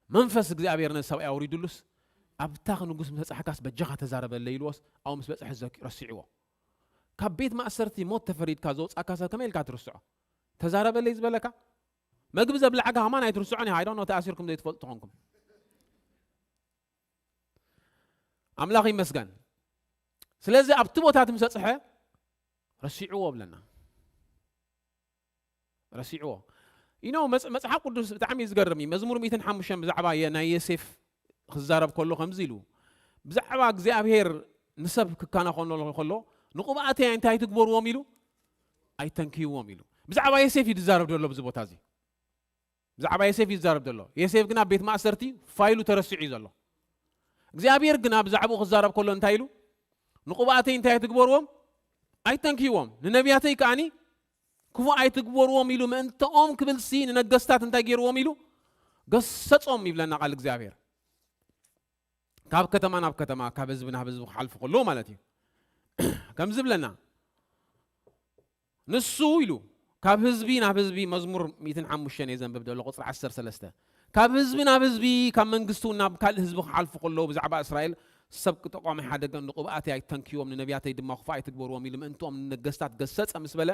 መንፈስ እግዚኣብሔር ነዚ ሰብኣይ ኣውሪዱሉስ፣ ኣብታ ንጉስ ምስ በጻሕካስ በጃኻ ተዛረበለይ ኢልዎስ፣ ኣብኡ ምስ በጽሐ ዘኪ-፣ ረሲዕዎ። ካብ ቤት ማእሰርቲ ሞት ተፈሪድካ ዘውጻካ ሰብ ከመይ ኢልካ ትርስዖ? ተዛረበለይ ዝበለካ? መግቢ ዘብላዕካ ከማን ኣይትርስዖን ኢኻ። I don't know ተኣሲርኩም ዘይትፈልጡ ተኾንኩም። ኣምላኽ ይመስገን። ስለዚ ኣብቲ ቦታ እቲ ምስ በጽሐ ረሲዕዎ ብለና። ረሲዕዎ። You know፣ መጽ-፣ መጽሓፍ ቅዱስ ብጣዕሚ እዩ ዝገርም እዩ። መዝሙር ሚእትን ሓሙሽተን ብዛዕባ የ-፣ ናይ የሴፍ ክዛረብ ከሎ ከምዚ ኢሉ፣ ብዛዕባ እግዚኣብሔር ንሰብ ክከናኸኖ ከሎ፣ ንቕብኣተይ እንታይ ትግበርዎም ኢሉ? ኣይተንክይዎም ኢሉ። ብዛዕባ የሴፍ እዩ ዝዛረብ ዘሎ ኣብዚ ቦታ እዚ። ብዛዕባ የሴፍ እዩ ዝዛረብ ዘሎ። የሴፍ ግና ኣብ ቤት ማእሰርቲ ፋይሉ ተረሲዑ እዩ ዘሎ። እግዚኣብሔር ግና ብዛዕባኡ ክዛረብ ከሎ እንታይ ኢሉ? ንቕብኣተይ እንታይ ኣይትግበርዎም? ኣይተንክይዎም። ንነቢያተይ ከኣኒ ክፉእ ኣይትግበርዎም ኢሉ ምእንተኦም ክብልሲ ንነገስታት እንታይ ገይርዎም ኢሉ? ገሰጾም ይብለና ቃል እግዚኣብሔር። ካብ ከተማ ናብ ከተማ፣ ካብ ህዝቢ ናብ ህዝቢ ክሓልፉ ከለዉ ማለት እዩ። ከምዚ ይብለና፣ ንሱ ኢሉ፣ ካብ ህዝቢ ናብ ህዝቢ፣ መዝሙር ሚእትን ሓሙሽተን እየ ዘንብብ ዘሎ፣ ቁጽሪ ዓሰርተ ሰለስተ። ካብ ህዝቢ ናብ ህዝቢ፣ ካብ መንግስቲ እውን ናብ ካልእ ህዝቢ ክሓልፉ ከለዉ፣ ብዛዕባ እስራኤል ሰብ ክጠቋሚ ሓደገ ንቕብኣተይ ኣይተንክዮም፣ ንነቢያተይ ድማ ክፉእ ኣይትግበርዎም ኢሉ ምእንትኦም ንነገስታት ገሰጸ ምስ በለ፣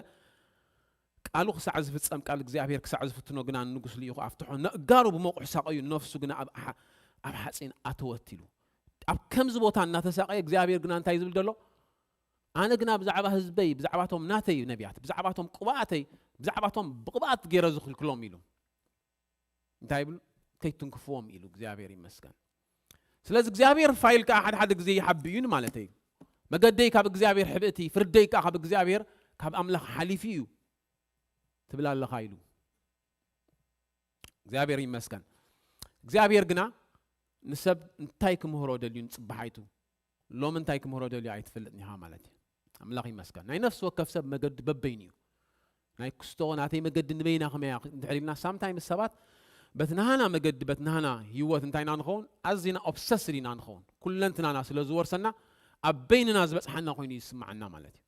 ቃሉ ክሳዕ ዝፍጸም፣ ቃል እግዚኣብሔር ክሳዕ ዝፍትኖ ግና ንንጉስ ልኢኹ ኣፍትሖ። ነእጋሩ ብመቑሕ ሳቐዩ፣ ነፍሱ ግና ኣብ ሓ-፣ ኣብ ሓጺን ኣተወት ኢሉ። ኣብ ከምዚ ቦታ እናተሳቐየ እግዚኣብሔር ግና እንታይ ዝብል ዘሎ? ኣነ ግና ብዛዕባ ህዝበይ፣ ብዛዕባቶም ናተይ ነቢያት፣ ብዛዕባቶም ቅብኣተይ፣ ብዛዕባቶም ብቕብኣት ገይረ ዝኽልክሎም ኢሉ። እንታይ ይብሉ? ከይትንክፍዎም ኢሉ። እግዚኣብሔር ይመስገን። ስለዚ እግዚኣብሔር ፋይል ከዓ ሓደ ሓደ ግዜ ይሓቢ እዩ ማለት እዩ። መገደይ ካብ እግዚኣብሔር ሕብእቲ፣ ፍርደይ ከዓ ካብ እግዚኣብሔር፣ ካብ ኣምላኽ ሓሊፉ እዩ ትብል ኣለኻ ኢሉ። እግዚኣብሔር ይመስገን። እግዚኣብሔር ግና ንሰብ እንታይ ክምህሮ ደልዩ ንጽባሓይቱ፣ ሎም እንታይ ክምህሮ ደልዩ ኣይትፈልጥን ኢኻ ማለት እዩ። ኣምላኽ ይመስገን። ናይ ነፍሲ ወከፍ ሰብ መገዲ በበይኑ እዩ። ናይ ክስቶ ናተይ መገዲ ንበይና ከመይ እያ እንድሕር ኢልና፣ ሳምታይምስ ሰባት በቲ ናህና መገዲ፣ በቲ ናህና ህይወት እንታይ ኢና ንኸውን? ኣዚና ኦብሰስድ ኢና ንኸውን። ኩለንትናና ስለ ዝወርሰና ኣብ በይንና ዝበጽሓና ኮይኑ ይስማዓና ማለት እዩ።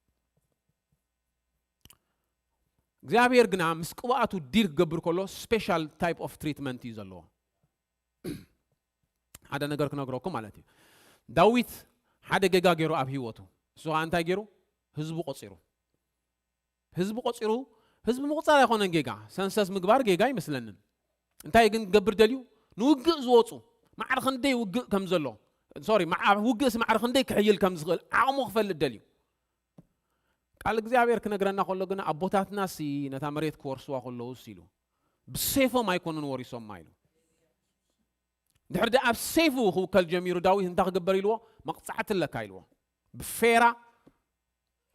እግዚኣብሔር ግና ምስ ቅብኣቱ ዲል ክገብር ከሎ ስፔሻል ታይፕ ኦፍ ትሪትመንት እዩ ዘለዎ። ሓደ ነገር ክነግረኩም ማለት እዩ። ዳዊት ሓደ ጌጋ ገይሩ ኣብ ህይወቱ። እሱ ከዓ እንታይ ገይሩ? ህዝቡ ቆጺሩ። ህዝቡ ቆጺሩ፣ ህዝቢ ምቁጻር ኣይኮነን ጌጋ፣ ሰንሰስ ምግባር ጌጋ ኣይመስለንን። እንታይ ግን ክገብር ደልዩ? ንውግእ ዝወጹ ማዕረ ክንደይ ውግእ ከም ዘሎ፣ ሶሪ፣ ማዕ-፣ ውግእስ ማዕረ ክንደይ ክሕይል ከም ዝኽእል ዓቕሙ ክፈልጥ ደልዩ። ቃል እግዚኣብሔር ክነግረና ከሎ ግን ኣቦታትናሲ ነታ መሬት ክወርስዋ ከለውስ ኢሉ ብሴፎም ኣይኮኑን ወሪሶማ ኢሉ። ድሕሪ ደኣ ኣብ ሴፉ ክውከል ጀሚሩ ዳዊት እንታይ ክግበር ኢልዎ? መቕጻዕቲ ኣለካ ኢልዎ። ብፌራ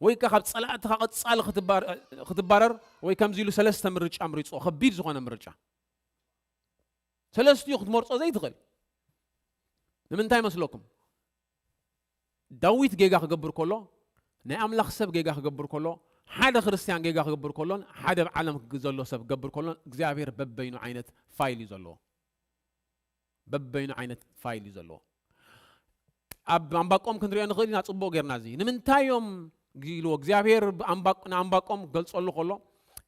ወይ ከ ካብ ጸላእትኻ ቀጻሊ ክትባር-፣ ክትባረር ወይ ከምዚ ኢሉ ሰለስተ ምርጫ ምሪጾ፣ ከቢድ ዝኾነ ምርጫ። ሰለስቲኡ ክትመርጾ ዘይትኽእል። ንምንታይ መስለኩም? ዳዊት ጌጋ ክገብር ከሎ፣ ናይ ኣምላኽ ሰብ ጌጋ ክገብር ከሎ፣ ሓደ ክርስትያን ጌጋ ክገብር ከሎን ሓደ ኣብ ዓለም ክግ-፣ ዘሎ ሰብ ክገብር ከሎን እግዚኣብሔር በበይኑ ዓይነት ፋይል እዩ ዘለዎ። በበይኑ ዓይነት ፋይል እዩ ዘለዎ። ኣብ ኣንባቆም ክንሪኦ ንኽእል ኢና፣ ጽቡቕ ጌርና እዚ። ንምንታይ እዮም ኢልዎ እግዚኣብሔር ብኣንባቅ-፣ ንኣንባቆም ክገልጸሉ ከሎ፣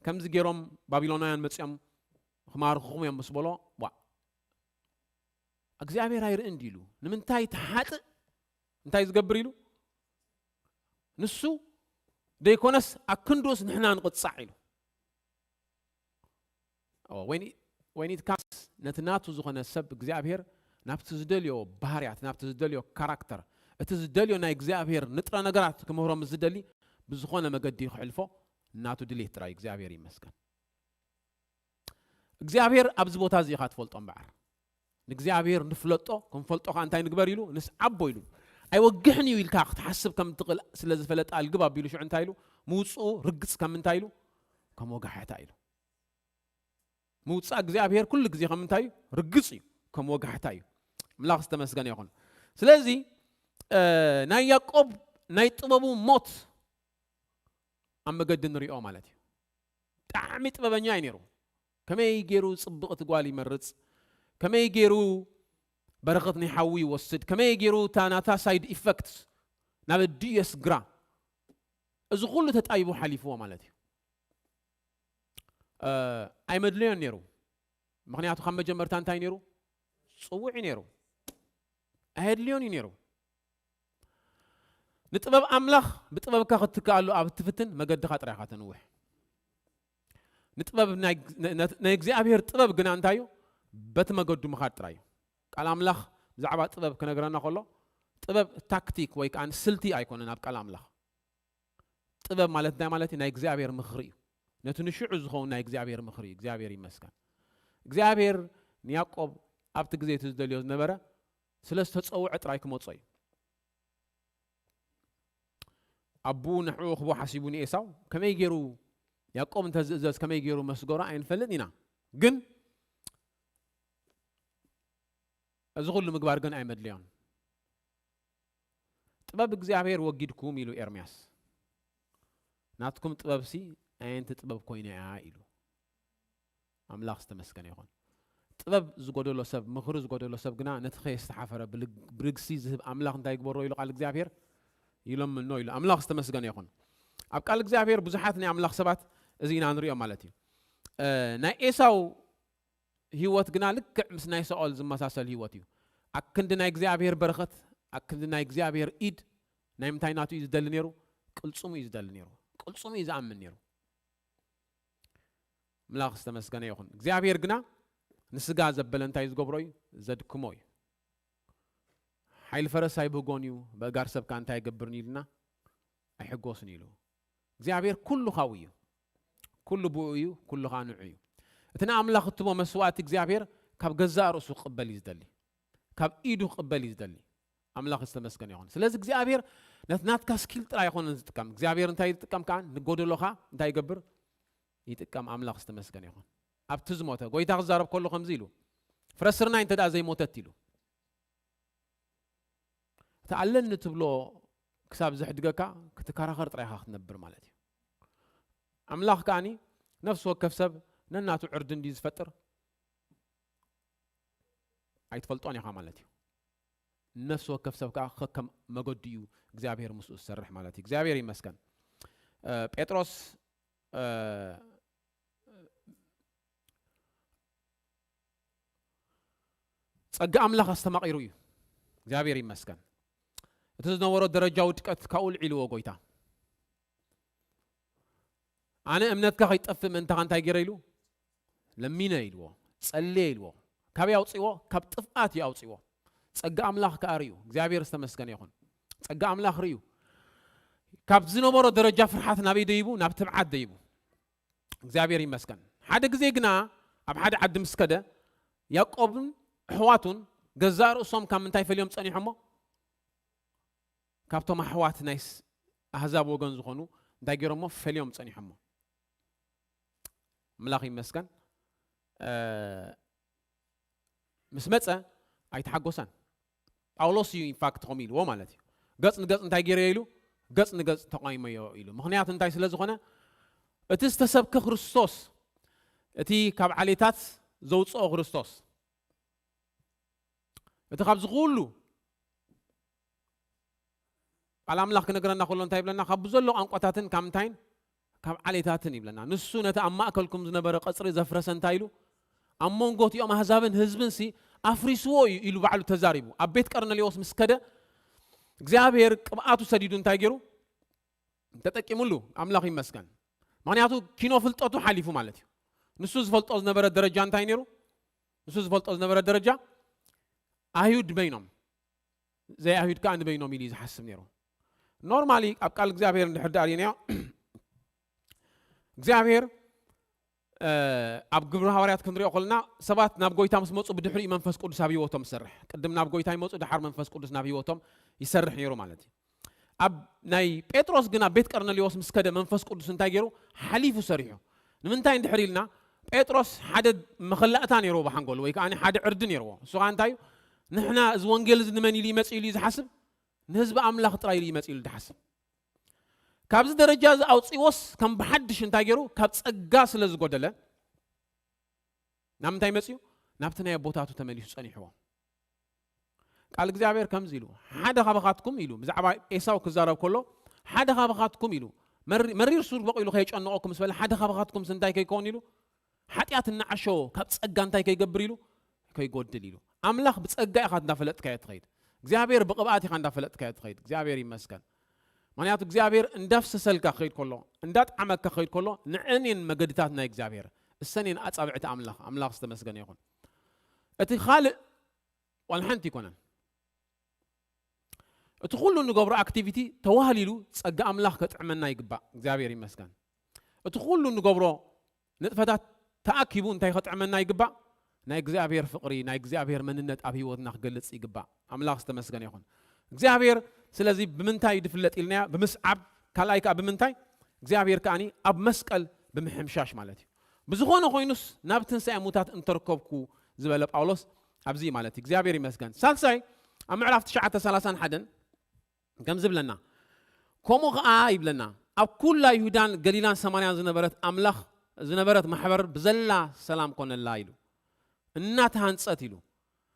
ከምዚ ጌሮም ባቢሎናውያን መጺኦም ክማርኹኹም እዮም ምስ በሎ፣ ዋ፣ እግዚኣብሔር ኣይርእን ድዩ ኢሉ። ንምንታይ ትሓጥእ እንታይ ዝገብር ኢሉ? ንሱ ደይኮነስ ኣክንዱስ ንሕና ንቕጻዕ ኢሉ። ኦ፣ when it፣ when it comes፣ ነቲ ናቱ ዝኾነ ሰብ እግዚኣብሔር ናብቲ ዝደልዮ ባህርያት፣ ናብቲ ዝደልዮ ካራክተር፣ እቲ ዝደልዮ ናይ እግዚኣብሔር ንጥረ ነገራት ክምህሮ ምስ ዝደሊ፣ ብዝኾነ መገዲ ክሕልፎ ናቱ ድሌት ጥራይ። እግዚኣብሔር ይመስገን። እግዚኣብሔር ኣብዚ ቦታ እዚ ኢኻ ትፈልጦ እምበኣር። ንእግዚኣብሔር ንፍለጦ፣ ክንፈልጦ ኸዓ እንታይ ንግበር ኢሉ? ንስዓቦ ኢሉ። ኣይወግሕን እዩ ኢልካ ክትሓስብ ከም ትኽእል ስለ ዝፈለጠ ኣልግብ ኣቢሉ ሽዑ እንታይ ኢሉ? ምውፅኡ ርግፅ ከም እንታይ ኢሉ? ከም ወጋሕታ ኢሉ። ምውፃእ እግዚኣብሔር ኩሉ ግዜ ከም እንታይ እዩ? ርግፅ እዩ፣ ከም ወጋሕታ እዩ። ኣምላኽ ዝተመስገነ ይኹን። ስለዚ፣ እ፣ ናይ ያዕቆብ ናይ ጥበቡ ሞት ኣብ መገዲ ንሪኦ ማለት እዩ። ብጣዕሚ ጥበበኛ እዩ ነይሩ። ከመይ ገይሩ ጽብቕቲ ጓል ይመርጽ፣ ከመይ ገይሩ በረኸት ናይ ሓዊ ይወስድ፣ ከመይ ገይሩ እታ ናታ ሳይድ ኢፈክት ናብ ኣዲኡ የስግራ፣ እዚ ኩሉ ተጣይቡ ሓሊፍዎ ማለት እዩ። እ፣ ኣይመድለዮን ነይሩ። ምኽንያቱ ካብ መጀመርታ እንታይ ነይሩ? ጽውዕ እዩ ነይሩ። ኣየድልዮን እዩ ነይሩ። ንጥበብ ኣምላኽ ብጥበብካ ክትትክኣሉ ኣብ እትፍትን መገድኻ ጥራይ ኢኻ ተንውሕ። ንጥበብ ናይ፣ ነ-፣ ነ-፣ ናይ እግዚኣብሔር ጥበብ ግና እንታይ እዩ? በቲ መገዱ ምኻድ ጥራይ እዩ። ቃል ኣምላኽ ብዛዕባ ጥበብ ክነግረና ከሎ፣ ጥበብ ታክቲክ ወይ ከኣ ስልቲ ኣይኮነን ኣብ ቃል ኣምላኽ። ጥበብ ማለት እንታይ ማለት እዩ? ናይ እግዚኣብሔር ምኽሪ እዩ። ነቲ ንሽዑ ዝኸውን ናይ እግዚኣብሔር ምኽሪ እዩ። እግዚኣብሔር ይመስገን። እግዚኣብሔር ንያዕቆብ ኣብቲ ግዜ እቲ ዝደልዮ ዝነበረ ስለ ዝተጸውዐ ጥራይ ክመጾ እዩ። ኣቦኡ ንዕኡ ክህቦ ሓሲቡ ንኤሳው ከመይ ገይሩ፣ ያዕቆብ እንተ ዝእዘዝ ከመይ ገይሩ መስገሮ ኣይንፈልጥን ኢና። ግን እዚ ኩሉ ምግባር ግን ኣይመድለዮን። ጥበብ እግዚኣብሔር ወጊድኩም ኢሉ ኤርምያስ። ናትኩም ጥበብሲ ኣየንቲ ጥበብ ኮይና እያ ኢሉ። ኣምላኽ ዝተመስገነ ይኹን። ጥበብ ዝጎደሎ ሰብ፣ ምኽሪ ዝጎደሎ ሰብ ግና ነቲ ከየስተሓፈረ ብልግ-፣ ብርግሲ ዝህብ ኣምላኽ እንታይ ይግበሮ ኢሉ ቃል እግዚኣብሔር? ይለምኖ ኢሉ። ኣምላኽ ዝተመስገነ ይኹን። ኣብ ቃል እግዚኣብሔር ብዙሓት ናይ ኣምላኽ ሰባት እዚ ኢና ንሪኦ ማለት እዩ። እ፣ ናይ ኤሳው ህይወት ግና ልክዕ ምስ ናይ ሳኦል ዝመሳሰል ህይወት እዩ። ኣብ ክንዲ ናይ እግዚኣብሔር በረኸት ኣብ ክንዲ ናይ እግዚኣብሔር ኢድ ናይ ምንታይ ናቱ እዩ ዝደሊ ነይሩ? ቅልጽሙ እዩ ዝደሊ ነይሩ። ቅልጽሙ እዩ ዝኣምን ነይሩ። ምላኽ ዝተመስገነ ይኹን። እግዚኣብሔር ግና ንስጋ ዘበለ እንታይ ዝገብሮ እዩ? ዘድክሞ እዩ። ሓይሊ ፈረስ ኣይብህጎን እዩ፣ በእጋር ሰብ ከኣ እንታይ ይገብርን ኢልና ኣይሕጎስን ኢሉ። እግዚኣብሔር ኩሉ ካብኡ እዩ። ኩሉ ብኡ እዩ፣ ኩሉ ከኣ ንዑ እዩ። እቲ ንኣምላኽ እትቦ መስዋእቲ እግዚኣብሔር ካብ ገዛእ ርእሱ ክቕበል እዩ ዝደሊ። ካብ ኢዱ ክቕበል እዩ ዝደሊ። ኣምላኽ ዝተመስገነ ይኹን። ስለዚ እግዚኣብሔር ነቲ ናትካ ስኪል ጥራይ ኣይኮነን ዝጥቀም። እግዚኣብሔር እንታይ ዝጥቀም ከኣ ንጎደሎኻ እንታይ ይገብር? ይጥቀም። ኣምላኽ ዝተመስገነ ይኹን። ኣብቲ ዝሞተ ጎይታ ክዛረብ ከሎ ከምዚ ኢሉ፣ ፍረ ስርናይ እንተ ደኣ ዘይሞተት ኢሉ፣ እቲ ኣለኒ ትብሎ ክሳብ ዘሕድገካ ክትከራኸር ጥራይ ኢኻ ክትነብር ማለት እዩ። ኣምላኽ ከኣኒ ነፍሲ ወከፍ ሰብ ነናቱ ዕርዲ እንድዩ ዝፈጥር ኣይትፈልጦን ኢኻ ማለት እዩ። ነፍሲ ወከፍ ሰብ ከኣ ከከም መገዱ እዩ እግዚኣብሔር ምስኡ ዝሰርሕ ማለት እዩ። እግዚኣብሔር ይመስገን። እ፣ ጴጥሮስ እ፣ ጸጋ ኣምላኽ ኣስተማቒሩ እዩ። እግዚኣብሔር ይመስገን። እቲ ዝነበሮ ደረጃ ውድቀት ካብኡ ልዒልዎ ጎይታ። ኣነ እምነትካ ከይጠፍእ ምእንታኻ እንታይ ገይረ ኢሉ? ለሚነ ኢልዎ፣ ጸልየ ኢልዎ። ካበይ ኣውጽእዎ? ካብ ጥፍኣት እዩ ኣውጽእዎ። ጸጋ ኣምላኽ ከኣ ርእዩ። እግዚኣብሔር ዝተመስገነ ይኹን። ጸጋ ኣምላኽ ርእዩ። ካብ ዝነበሮ ደረጃ ፍርሓት ናበይ ደይቡ? ናብ ትብዓት ደይቡ። እግዚኣብሔር ይመስገን። ሓደ ግዜ ግና ኣብ ሓደ ዓዲ ምስ ከደ፣ ያዕቆብን ኣሕዋቱን ገዛእ ርእሶም ካብ ምንታይ ፈልዮም ጸኒሖሞ? ካብቶም ኣሕዋት ናይ ስ-፣ ኣህዛብ ወገን ዝኾኑ እንታይ ገይሮሞ? ፈልዮም ጸኒሖሞ። ኣምላኽ ይመስገን። እ፣ ምስ መጸ ኣይተሓጎሰን። ጳውሎስ እዩ ኢንፋክት ከምኡ ኢልዎ ማለት እዩ። ገጽ ንገጽ እንታይ ገይረዮ ኢሉ? ገጽ ንገጽ ተቋይመዮ ኢሉ። ምኽንያቱ እንታይ ስለ ዝኾነ? እቲ ዝተሰብከ ክርስቶስ፣ እቲ ካብ ዓሌታት ዘውጽኦ ክርስቶስ፣ እቲ ካብዚ ኩሉ ቃል ኣምላኽ ክነግረና ከሎ እንታይ ይብለና? ካብ ብዘሎ ቋንቋታትን ካብ ምንታይን? ካብ ዓሌታትን ይብለና። ንሱ ነቲ ኣብ ማእከልኩም ዝነበረ ቀጽሪ ዘፍረሰ እንታይ ኢሉ? ኣብ መንጎ እቲኦም ኣህዛብን ህዝብን ሲ ኣፍሪስዎ እዩ ኢሉ ባዕሉ ተዛሪቡ። ኣብ ቤት ቀርነሌዎስ ምስ ከደ እግዚኣብሔር ቅብኣቱ ሰዲዱ እንታይ ገይሩ? ተጠቂሙሉ። ኣምላኽ ይመስገን። ምኽንያቱ ኪኖ ፍልጠቱ ሓሊፉ ማለት እዩ። ንሱ ዝፈልጦ ዝነበረ ደረጃ እንታይ ነይሩ? ንሱ ዝፈልጦ ዝነበረ ደረጃ ኣይሁድ በይኖም፣ ዘይኣይሁድ ከኣ ንበይኖም ኢሉ እዩ ዝሓስብ ነይሩ። ኖርማሊ ኣብ ቃል እግዚኣብሔር እንድሕር ደኣ ርኢናዮ፣ እግዚኣብሔር፣ እ፣ ኣብ ግብሪ ሃዋርያት ክንሪኦ ከለና ሰባት ናብ ጎይታ ምስ መጹ ብድሕሪኡ መንፈስ ቅዱስ ኣብ ህይወቶም ዝሰርሕ። ቅድም ናብ ጎይታ ይመጹ፣ ደሓር መንፈስ ቅዱስ ናብ ህይወቶም ይሰርሕ ነይሩ ማለት እዩ። ኣብ ናይ ጴጥሮስ ግን ኣብ ቤት ቀርነሌዎስ ምስ ከደ መንፈስ ቅዱስ እንታይ ገይሩ? ሓሊፉ ሰሪሑ። ንምንታይ እንድሕር ኢልና፣ ጴጥሮስ ሓደ መኸላእታ ነይርዎ ብሓንጎሉ፣ ወይ ከኣ ሓደ ዕርዲ ነይርዎ። እሱ ከኣ እንታይ እዩ? ንሕና እዚ ወንጌል እዚ ንመን ኢሉ ይመጽእ ኢሉ እዩ ዝሓስብ? ንህዝቢ ኣምላኽ ጥራይ ኢሉ ይመጽእ ኢሉ ዝሓስብ። ካብዚ ደረጃ እዚ ኣውጽእዎስ ከም ብሓድሽ እንታይ ገይሩ? ካብ ጸጋ ስለ ዝጎደለ ናብ ምንታይ መጽዩ? ናብቲ ናይ ኣቦታቱ ተመሊሱ ጸኒሕዎ። ቃል እግዚኣብሔር ከምዚ ኢሉ፣ ሓደ ካባኻትኩም ኢሉ፣ ብዛዕባ ኤሳው ክዛረብ ከሎ፣ ሓደ ካባኻትኩም ኢሉ፣ መሪ-፣ መሪር ሱር በቂሉ ከየጨንቐኩም ምስ በለ፣ ሓደ ካባኻትኩም እንታይ ከይከውን ኢሉ፣ ሓጢኣት እናዓሸዎ ካብ ጸጋ እንታይ ከይገብር ኢሉ፣ ከይጎድል ኢሉ። ኣምላኽ ብጸጋ ኢኻ እንዳፈለጥካዮ ትኸይድ። እግዚኣብሔር ብቕብኣት ኢኻ እንዳፈለጥካዮ ትኸይድ። እግዚኣብሔር ይመስገን። ምኽንያቱ እግዚኣብሔር እንዳፍሰሰልካ ክኸይድ ከሎ፣ እንዳጥዓመካ ክኸይድ ከሎ፣ ንዐን እየን መገድታት ናይ እግዚኣብሔር። እሰን እየን ኣጻብዕቲ ኣምላኽ። ኣምላኽ ዝተመስገነ ይኹን። እቲ ካልእ ዋላ ሓንቲ ኣይኮነን። እቲ ኩሉ እንገብሮ ኣክቲቪቲ ተዋህሊሉ ጸጋ ኣምላኽ ከጥዕመና ይግባእ። እግዚኣብሔር ይመስገን። እቲ ኩሉ እንገብሮ ንጥፈታት ተኣኪቡ እንታይ ከጥዕመና ይግባእ? ናይ እግዚኣብሔር ፍቕሪ፣ ናይ እግዚኣብሔር መንነት ኣብ ህይወትና ክገልጽ ይግባእ። ኣምላኽ ዝተመስገነ ይኹን። እግዚኣብሔር ስለዚ ብምንታይ እዩ ዝፍለጥ ኢልናዮ? ብምስዓብ፣ ካልኣይ ከኣ ብምንታይ? እግዚኣብሔር ከኣኒ ኣብ መስቀል ብምሕምሻሽ ማለት እዩ። ብዝኾነ ኮይኑስ ናብ ትንሳኤ ሙታት እንተርከብኩ ዝበለ ጳውሎስ ኣብዚ ማለት እዩ። እግዚኣብሔር ይመስገን። ሳልሳይ ኣብ ምዕራፍ ትሽዓተ ሰላሳን ሓደን ከምዚ ይብለና፣ ከምኡ ኸዓ ይብለና፣ ኣብ ኩላ ይሁዳን ገሊላን ሰማርያን ዝነበረት ኣምላኽ፣ ዝነበረት ማሕበር ብዘላ ሰላም ኮነላ ኢሉ። እናተሃንጸት ኢሉ፣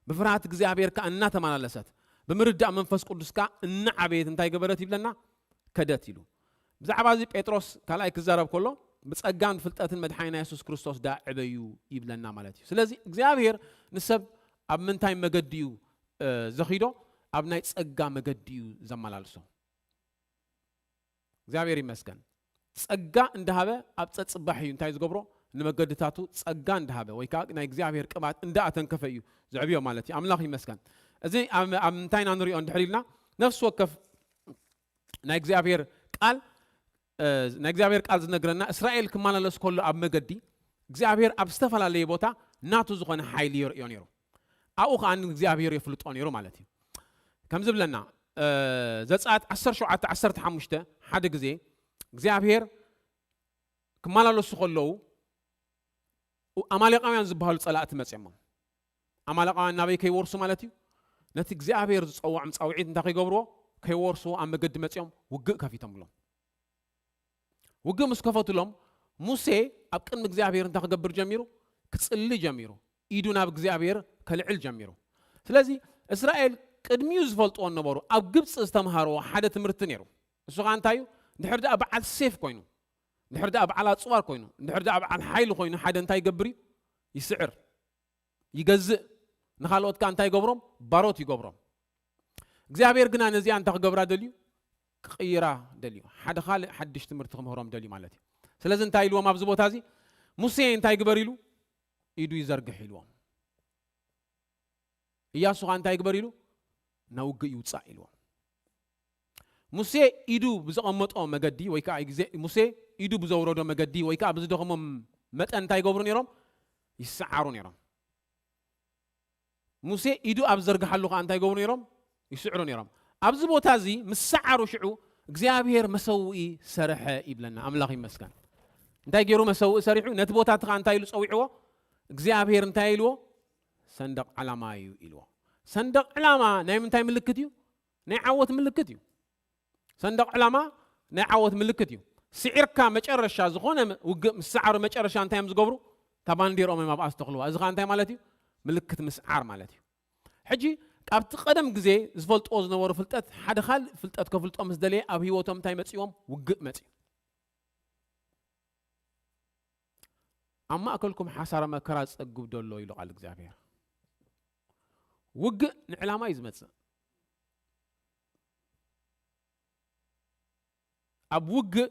ብፍርሃት እግዚኣብሔር ከኣ እናተመላለሰት፣ ብምርዳእ መንፈስ ቅዱስ ከኣ እናዓበየት እንታይ ገበረት ይብለና? ከደት ኢሉ። ብዛዕባ እዚ ጴጥሮስ ካልኣይ ክዛረብ ከሎ፣ ብጸጋን ፍልጠትን መድሓኒና የሱስ ክርስቶስ ደኣ ዕበዩ ይብለና ማለት እዩ። ስለዚ እግዚኣብሔር ንሰብ ኣብ ምንታይ መገዲ እዩ፣ እ፣ ዘኺዶ? ኣብ ናይ ጸጋ መገዲ እዩ ዘመላልሶ። እግዚኣብሔር ይመስገን። ጸጋ እንዳሃበ ኣብ ጸጽባሕ እዩ እንታይ ዝገብሮ? ንመገድታቱ ጸጋ እንዳሃበ ወይ ከዓ ናይ እግዚኣብሔር ቅብኣት እንዳኣተንከፈ እዩ ዘዕብዮ ማለት እዩ። ኣምላኽ ይመስገን። እዚ ኣብ ኣብ ምንታይ ኢና ንሪኦ እንድሕር ኢልና፣ ነፍሲ ወከፍ ናይ እግዚኣብሔር ቃል እ፣ ናይ እግዚኣብሔር ቃል ዝነግረና፣ እስራኤል ክመላለስ ከሎ ኣብ መገዲ እግዚኣብሔር ኣብ ዝተፈላለየ ቦታ ናቱ ዝኾነ ሓይሊ የርእዮ ነይሩ። ኣብኡ ከዓ ንእግዚኣብሔር የፍልጦ ነይሩ ማለት እዩ። ከም ዝብለና፣ እ፣ ዘጸኣት ዓሰርተ ሸውዓተ ዓሰርተ ሓሙሽተ፣ ሓደ ግዜ እግዚኣብሔር ክመላለሱ ከለዉ ኣማሌቃውያን ዝበሃሉ ጸላእቲ መጺኦሞም። ኣማሌቃውያን ናበይ ከይወርሱ ማለት እዩ? ነቲ እግዚኣብሔር ዝጸውዖም ጻውዒት እንታይ ከይገብርዎ? ከይወርስዎ ኣብ መገዲ መጺኦም ውግእ ከፊቶምሎም። ውግእ ምስ ከፈቱሎም፣ ሙሴ ኣብ ቅድሚ እግዚኣብሔር እንታይ ክገብር ጀሚሩ? ክጽሊ ጀሚሩ። ኢዱ ናብ እግዚኣብሔር ከልዕል ጀሚሩ። ስለዚ እስራኤል ቅድሚኡ ዝፈልጥዎ ነበሩ። ኣብ ግብጺ ዝተምሃርዎ ሓደ ትምህርቲ ነይሩ። እሱ ኸኣ እንታይ እዩ? እንድሕር ደኣ በዓል ሴፍ ኮይኑ፣ እንድሕር ደኣ በዓል ኣጽዋር ኮይኑ፣ እንድሕር ደኣ በዓል ሓይሊ ኮይኑ፣ ሓደ እንታይ ይገብር እዩ? ይስዕር፣ ይገዝእ። ንኻልኦት ከኣ እንታይ ይገብሮም? ባሮት ይገብሮም። እግዚኣብሔር ግና ነዚኣ እንታይ ክገብራ ደልዩ? ክቕይራ ደልዩ። ሓደ ካልእ ሓድሽ ትምህርቲ ክምህሮም ደልዩ ማለት እዩ። ስለዚ እንታይ ኢልዎም ኣብዚ ቦታ እዚ? ሙሴ እንታይ ግበር ኢሉ? ኢዱ ይዘርግሕ ኢልዎም። ኢያሱ ኸኣ እንታይ ግበር ኢሉ? ናብ ውግእ ይውጻእ ኢልዎም። ሙሴ ኢዱ ብዘቐመጦ መገዲ ወይ ከዓ ግዜ ሙሴ ኢዱ ብዘውረዶ መገዲ ወይ ከዓ ብዝደኸሞም መጠን እንታይ ይገብሩ ነይሮም? ይሰዓሩ ነይሮም። ሙሴ ኢዱ ኣብ ዘርግሓሉ ከዓ እንታይ ይገብሩ ነይሮም? ይስዕሩ ነይሮም። ኣብዚ ቦታ እዚ ምስ ሰዓሩ ሽዑ እግዚኣብሔር መሰውኢ ሰርሐ ይብለና። ኣምላኽ ይመስገን። እንታይ ገይሩ መሰውኢ ሰሪሑ? ነቲ ቦታ እቲ ከዓ እንታይ ኢሉ ጸዊዕዎ? እግዚኣብሔር እንታይ ኢልዎ? ሰንደቕ ዕላማ እዩ ኢልዎ። ሰንደቕ ዕላማ ናይ ምንታይ ምልክት እዩ? ናይ ዓወት ምልክት እዩ። ሰንደቕ ዕላማ ናይ ዓወት ምልክት እዩ። ስዒርካ መጨረሻ ዝኾነ ውግእ ምስ ሰዓሩ መጨረሻ እንታይ እዮም ዝገብሩ? እታ ባንዲርኦም እዮም ኣብኣ ዝተኽልዋ። እዚ ኸዓ እንታይ ማለት እዩ? ምልክት ምስዓር ማለት እዩ። ሕጂ ካብቲ ቀደም ግዜ ዝፈልጥዎ ዝነበሩ ፍልጠት ሓደ ካልእ ፍልጠት ከፍልጦ ምስ ደለየ ኣብ ህይወቶም እንታይ መጺዎም? ውግእ መጺ። ኣብ ማእከልኩም ሓሳረ መከራ ዝጸግብ ዶ ኣሎ ኢሉ ቃል እግዚኣብሔር። ውግእ ንዕላማ እዩ ዝመጽእ። ኣብ ውግእ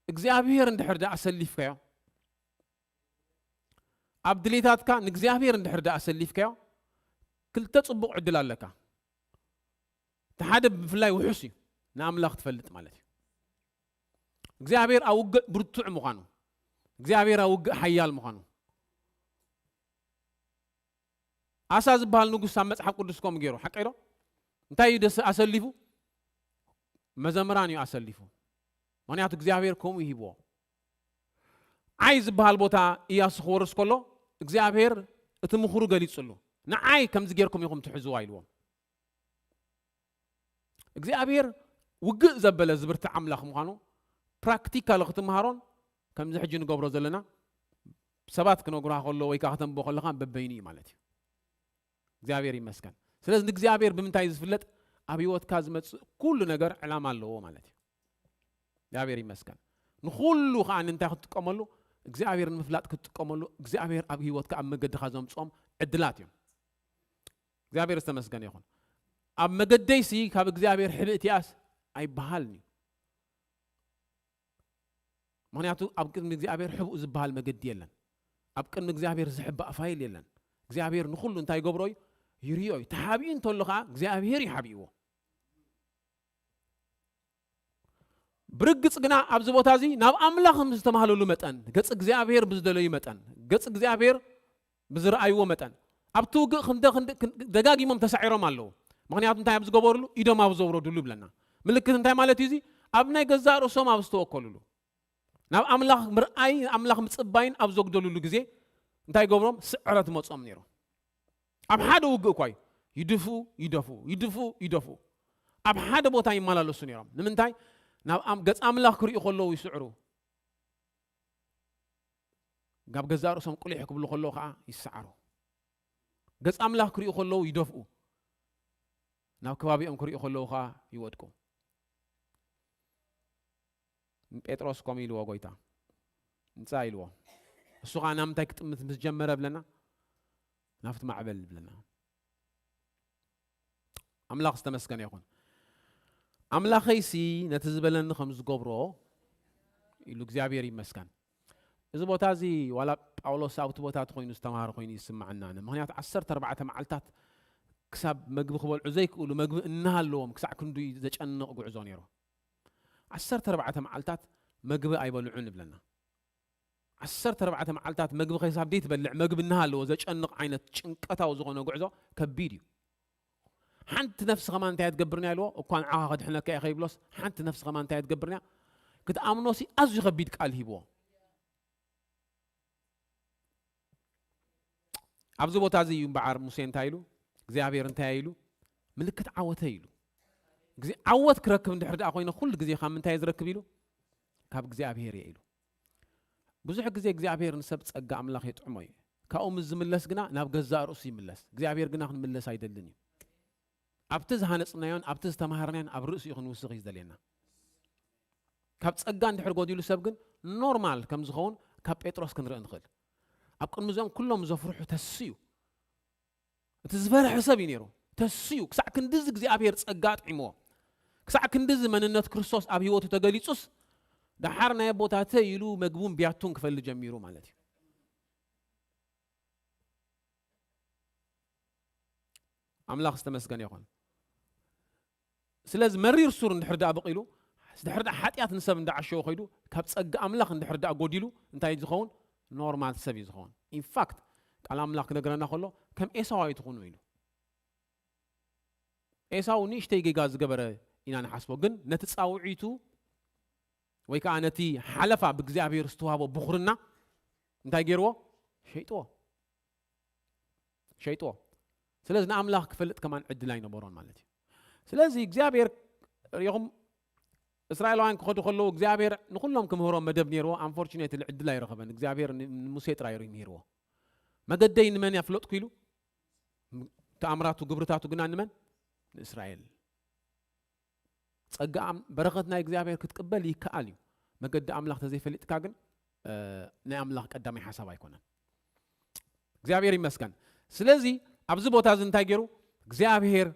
እግዚኣብሔር እንድሕር ደኣ ኣሰሊፍካዮ፣ ኣብ ድሌታትካ ንእግዚኣብሔር እንድሕር ደኣ ኣሰሊፍካዮ፣ ክልተ ጽቡቕ ዕድል ኣለካ። እቲ ሓደ ብፍላይ ውሑስ እዩ፣ ንኣምላኽ ትፈልጥ ማለት እዩ። እግዚኣብሔር ኣብ ውግእ ብርቱዕ ምዃኑ፣ እግዚኣብሔር ኣብ ውግእ ሓያል ምዃኑ። ኣሳ ዝበሃል ንጉስ ኣብ መጽሓፍ ቅዱስ ከምኡ ገይሩ፣ ሓቀይ ዶ? እንታይ እዩ ደስ ኣሰሊፉ? መዘምራን እዩ ኣሰሊፉ። ምኽንያቱ እግዚኣብሔር ከምኡ ይሂብዎ። ዓይ ዝበሃል ቦታ ኢያሱ ክወርስ ከሎ፣ እግዚኣብሔር እቲ ምኽሩ ገሊጹሉ። ንዓይ ከምዚ ጌርኩም ኢኹም ትሕዝዋ ኢልዎም። እግዚኣብሔር ውግእ ዘበለ ዝብርትዕ ኣምላኽ ምዃኑ ፕራክቲካል ክትምሃሮን ከምዚ ሕጂ ንገብሮ ዘለና ሰባት ክነግሩኻ ከሎ ወይ ከዓ ከተንብቦ ከለኻ በበይኑ እዩ ማለት እዩ። እግዚኣብሔር ይመስገን። ስለዚ ንእግዚኣብሔር ብምንታይ እዩ ዝፍለጥ? ኣብ ህይወትካ ዝመጽእ ኩሉ ነገር ዕላማ ኣለዎ ማለት እዩ። እግዚኣብሔር ይመስገን። ንኹሉ ከዓ ንምንታይ ክትጥቀመሉ? እግዚኣብሔር ንምፍላጥ ክትጥቀመሉ። እግዚኣብሔር ኣብ ህይወትካ ኣብ መገድኻ ዘምጽኦም ዕድላት እዮም። እግዚኣብሔር ዝተመስገነ ይኹን። ኣብ መገደይሲ ካብ እግዚኣብሔር ሕብእቲ እያስ ኣይበሃልን እዩ። ምኽንያቱ ኣብ ቅድሚ እግዚኣብሔር ሕቡእ ዝበሃል መገዲ የለን። ኣብ ቅድሚ እግዚኣብሔር ዝሕባእ ፋይል የለን። እግዚኣብሔር ንኹሉ እንታይ ይገብሮ እዩ? ይርእዮ እዩ። ተሓቢኡ እንተሎ ከዓ እግዚኣብሔር እዩ ሓቢእዎ። ብርግጽ ግና ኣብዚ ቦታ እዚ ናብ ኣምላኽ ምስ ዝተማህለሉ መጠን፣ ገጽ እግዚኣብሔር ብዝደለዩ መጠን፣ ገጽ እግዚኣብሔር ብዝረኣይዎ መጠን፣ ኣብቲ ውግእ ክንደ-፣ ክንደ-፣ ክን-፣ ደጋጊሞም ተሳዒሮም ኣለዉ። ምኽንያቱ እንታይ ኣብ ዝገበሩሉ? ኢዶም ኣብ ዘውረዱሉ ይብለና። ምልክት እንታይ ማለት እዩ እዚ? ኣብ ናይ ገዛእ ርእሶም ኣብ ዝተወከሉሉ። ናብ ኣምላኽ ምርኣይ፣ ኣምላኽ ምጽባይን ኣብ ዘጉደሉሉ ግዜ እንታይ ይገብሮም? ስዕረት መጾም ነይሩ። ኣብ ሓደ ውግእ እኳ እዩ። ይድፍኡ፣ ይደፍኡ፣ ይድፍኡ፣ ይደፍኡ። ኣብ ሓደ ቦታ ይመላለሱ ነይሮም። ንምንታይ? ናብ ኣም-፣ ገጽ ኣምላኽ ክርእዩ ከለዉ ይስዕሩ። ናብ ገዛእ ርእሶም ቁሊሕ ክብሉ ከለዉ ኸዓ ይሰዓሩ። ገጽ ኣምላኽ ክርእዩ ከለዉ ይደፍኡ። ናብ ከባቢኦም ክርእዩ ከለዉ ኸዓ ይወድቁ። ንጴጥሮስ ከምኡ ኢልዎ ጎይታ። ምጻእ ኢልዎ። እሱ ኸዓ ናብ ምንታይ ክጥምት ምስ ጀመረ ብለና? ናብቲ ማዕበል ብለና። ኣምላኽ ዝተመስገነ ይኹን። ኣምላኸይሲ ነቲ ዝበለኒ ከም ዝገብሮ ኢሉ እግዚኣብሔር ይመስገን። እዚ ቦታ እዚ ዋላ ጳውሎስ ኣብቲ ቦታ እቲ ኮይኑ ዝተማሃረ ኮይኑ ይስምዓና። ምክንያቱ ዓሰርተ ኣርባዕተ መዓልታት ክሳብ መግቢ ክበልዑ ዘይክእሉ፣ መግቢ እናሃለዎም ክሳዕ ክንዱይ ዘጨንቕ ጉዕዞ ነይሩ። ዓሰርተ ኣርባዕተ መዓልታት መግቢ ኣይበልዑን ይብለና። ዓሰርተ ኣርባዕተ መዓልታት መግቢ ከይሳብ ደይ ትበልዕ፣ መግቢ እናሃለዎ ዘጨንቕ ዓይነት ጭንቀታዊ ዝኾነ ጉዕዞ ከቢድ እዩ። ሓንቲ ነፍሲ ከማን እንታይ ትገብርና ኢልዎ? እኳ ንዓኻ ከድሕነካ እየ ከይብሎስ ሓንቲ ነፍሲ ከማን እንታይ ትገብርና? ክትኣምኖሲ ኣዝዩ ከቢድ ቃል ሂብዎ። ኣብዚ ቦታ እዚ እዩ እምበዓር ሙሴ እንታይ ኢሉ? እግዚኣብሔር እንታይ ኢሉ? ምልክት ዓወተ ኢሉ። ግዜ ዓወት ክረክብ እንድሕር ደኣ ኮይነ ኩሉ ግዜ ካብ ምንታይ ዝረክብ ኢሉ? ካብ እግዚኣብሔር እየ ኢሉ። ብዙሕ ግዜ እግዚኣብሔር ንሰብ ጸጋ ኣምላኽ የጥዕሞ እዩ። ካብኡ ምስ ዝምለስ ግና ናብ ገዛእ ርእሱ ይምለስ። እግዚኣብሔር ግና ክንምለስ ኣይደልን እዩ። ኣብቲ ዝሃነጽናዮን ኣብቲ ዝተማሃርናዮን ኣብ ርእሱ እዩ ክንውስኽ እዩ ዝደልየና። ካብ ጸጋ እንድሕር ጎዲሉ ሰብ ግን ኖርማል ከም ዝኸውን ካብ ጴጥሮስ ክንርኢ ንኽእል። ኣብ ቅድሚ እዚኦም ኩሎም ዘፍርሑ ተስዩ። እቲ ዝፈርሐ ሰብ እዩ ነይሩ። ተስዩ ክሳዕ ክንድዚ እግዚኣብሔር ጸጋ ኣጥዒምዎ። ክሳዕ ክንድዚ መንነት ክርስቶስ ኣብ ህይወቱ ተገሊጹስ ደሓር ናይ ኣቦታተ ኢሉ መግቡን ቢያቱን ክፈሊ ጀሚሩ ማለት እዩ። ኣምላኽ ዝተመስገነ ይኹን። ስለዚ መሪር ሱር እንድሕር ደኣ በቒሉ፣ እንድሕር ደኣ ሓጢኣት ንሰብ እንዳዓሸወ ከይዱ፣ ካብ ጸጋ ኣምላኽ እንድሕር ደኣ ጎዲሉ እንታይ እዩ ዝኸውን? ኖርማል ሰብ እዩ ዝኸውን። ኢንፋክት ቃል ኣምላኽ ክነግረና ከሎ ከም ኤሳው ኣይትኹኑ ኢሉ። ኤሳው ንእሽተይ ጌጋ ዝገበረ ኢና ንሓስቦ፣ ግን ነቲ ጻውዒቱ ወይ ከዓ ነቲ ሓለፋ ብእግዚኣብሔር ዝተዋህቦ ብኹርና እንታይ ገይርዎ? ሸይጥዎ። ሸይጥዎ። ስለዚ ንኣምላኽ ክፈልጥ ከማን ዕድል ኣይነበሮን ማለት እዩ። ስለዚ እግዚኣብሔር ሪኹም እስራኤላውያን ክኸዱ ከለዉ እግዚኣብሔር ንኹሎም ክምህሮም መደብ ነይርዎ። ኣንፎርቹኔትሊ ዕድል ኣይረኸበን። እግዚኣብሔር ን- ንሙሴ ጥራይ እዩ ምሂርዎ። መገደይ ንመን ያፍለጥኩ ኢሉ ተኣምራቱ ግብርታቱ ግና ንመን? ንእስራኤል። ጸጋ ኣም- በረኸት ናይ እግዚኣብሔር ክትቅበል ይከኣል እዩ። መገዲ ኣምላኽ ተዘይፈሊጥካ ግን እ፣ ናይ ኣምላኽ ቀዳማይ ሓሳብ ኣይኮነን። እግዚኣብሔር ይመስገን። ስለዚ ኣብዚ ቦታ እዚ እንታይ ገይሩ? እግዚኣብሔር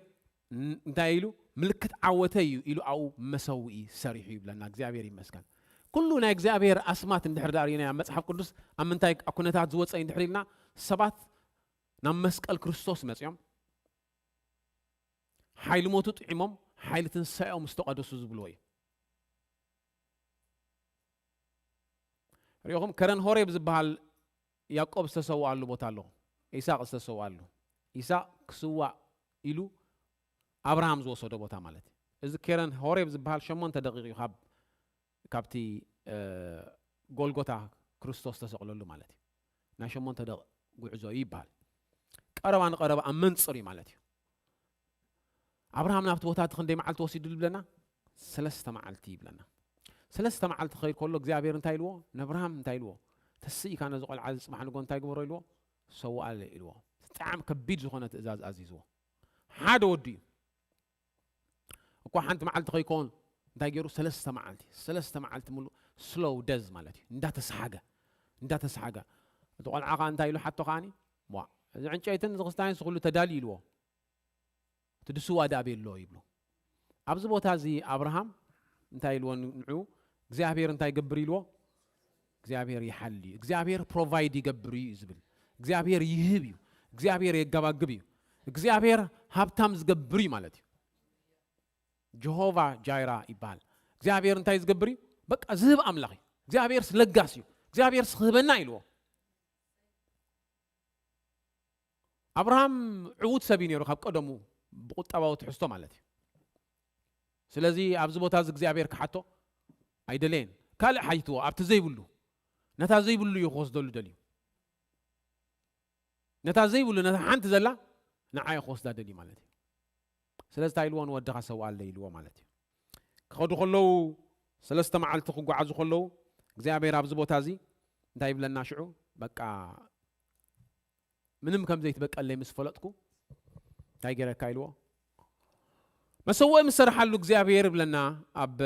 ን- እንታይ ኢሉ? ምልክት ዓወተ እዩ ኢሉ ኣብኡ መሰውኢ ሰሪሑ ይብለና። እግዚኣብሔር ይመስገን። ኩሉ ናይ እግዚኣብሔር ኣስማት እንድሕር ዳኣ ርኢና ኣብ መጽሓፍ ቅዱስ ኣብ ምንታይ ኣብ ኩነታት ዝወፀ እዩ እንድሕር ኢልና ሰባት ናብ መስቀል ክርስቶስ መፅኦም ሓይሊ ሞቱ ጥዒሞም ሓይሊ ትንሳኤኦም ዝተቐደሱ ዝብልዎ እዩ። ሪኢኹም ከረን ሆሬብ ዝበሃል ያዕቆብ ዝተሰውኣሉ ቦታ ኣሎ። ኢሳቅ ዝተሰውኣሉ። ኢሳቅ ክስዋእ ኢሉ ኣብርሃም ዝወሰዶ ቦታ ማለት እዩ። እዚ ከረን ሆሬብ ዝበሃል ሸሞንተ ደቂቕ እዩ ካብ ካብቲ እ፣ ጎልጎታ ክርስቶስ ተሰቕለሉ ማለት እዩ። ናይ ሸሞንተ ደቂቕ ጉዕዞ እዩ ይበሃል። ቀረባ ንቀረባ ኣብ መንፅር እዩ ማለት እዩ። ኣብርሃም ናብቲ ቦታ እቲ ክንደይ መዓልቲ ወሲዱ ይብለና? ሰለስተ መዓልቲ ይብለና። ሰለስተ መዓልቲ ክኸይድ ከሎ እግዚኣብሔር እንታይ ኢልዎ? ንኣብርሃም እንታይ ኢልዎ? ተስኢካ ነዚ ቆልዓ እዚ ፅባሕ ንጎ እንታይ ግበሮ ኢልዎ? ሰውኣለ ኢልዎ። ብጣዕሚ ከቢድ ዝኾነ ትእዛዝ ኣዚዝዎ። ሓደ ወዲ እዩ። እኳ ሓንቲ መዓልቲ ከይኮን እንታይ ገይሩ? ሰለስተ መዓልቲ፣ ሰለስተ መዓልቲ ሙሉእ ስሎው ደዝ ማለት እዩ። እንዳተሰሓገ እንዳተሰሓገ እቲ ቆልዓ ኸዓ እንታይ ኢሉ ሓቶ ከዓኒ ዋ እዚ ዕንጨይትን እዚ ክስታይን ስኩሉ ተዳልዩ ኢልዎ። እቲ ድስዋ ዳኣ ቤሎ ይብሎ። ኣብዚ ቦታ እዚ ኣብርሃም እንታይ ኢልዎ ንዑ? እግዚኣብሔር እንታይ ይገብር ኢልዎ? እግዚኣብሔር ይሓል እዩ። እግዚኣብሔር ፕሮቫይድ ይገብር እዩ ዝብል። እግዚኣብሔር ይህብ እዩ። እግዚኣብሔር የጋባግብ እዩ። እግዚኣብሔር ሃብታም ዝገብር እዩ ማለት እዩ። ጀሆቫ ጃይራ ይበሃል። እግዚኣብሔር እንታይ ዝገብር እዩ? በቃ ዝህብ ኣምላኽ እዩ። እግዚኣብሔር ለጋስ እዩ። እግዚኣብሔር ስክህበና ኢልዎ። ኣብርሃም ዕዉት ሰብ እዩ ነይሩ ካብ ቀደሙ ብቁጠባዊ ትሕዝቶ ማለት እዩ። ስለዚ ኣብዚ ቦታ እዚ እግዚኣብሔር ክሓቶ ኣይደለየን። ካልእ ሓይትዎ ኣብቲ ዘይብሉ ነታ ዘይብሉ እዩ ክወስደሉ ደልዩ። ነታ ዘይብሉ ነታ ሓንቲ ዘላ ንዓይ ክወስዳ ደልዩ ማለት እዩ። ስለዚ እንታይ ኢልዎ? ንወድኻ ሰውኣለይ ኢልዎ ማለት እዩ። ክኸዱ ከለዉ ሰለስተ መዓልቲ ክጓዓዙ ከለዉ እግዚኣብሔር ኣብዚ ቦታ እዚ እንታይ ይብለና ሽዑ? በቃ ምንም ከም ዘይትበቀለይ ምስ ፈለጥኩ እንታይ ገይረካ ኢልዎ? መሰውኢ ምስ ሰርሓሉ እግዚኣብሔር ይብለና ኣብ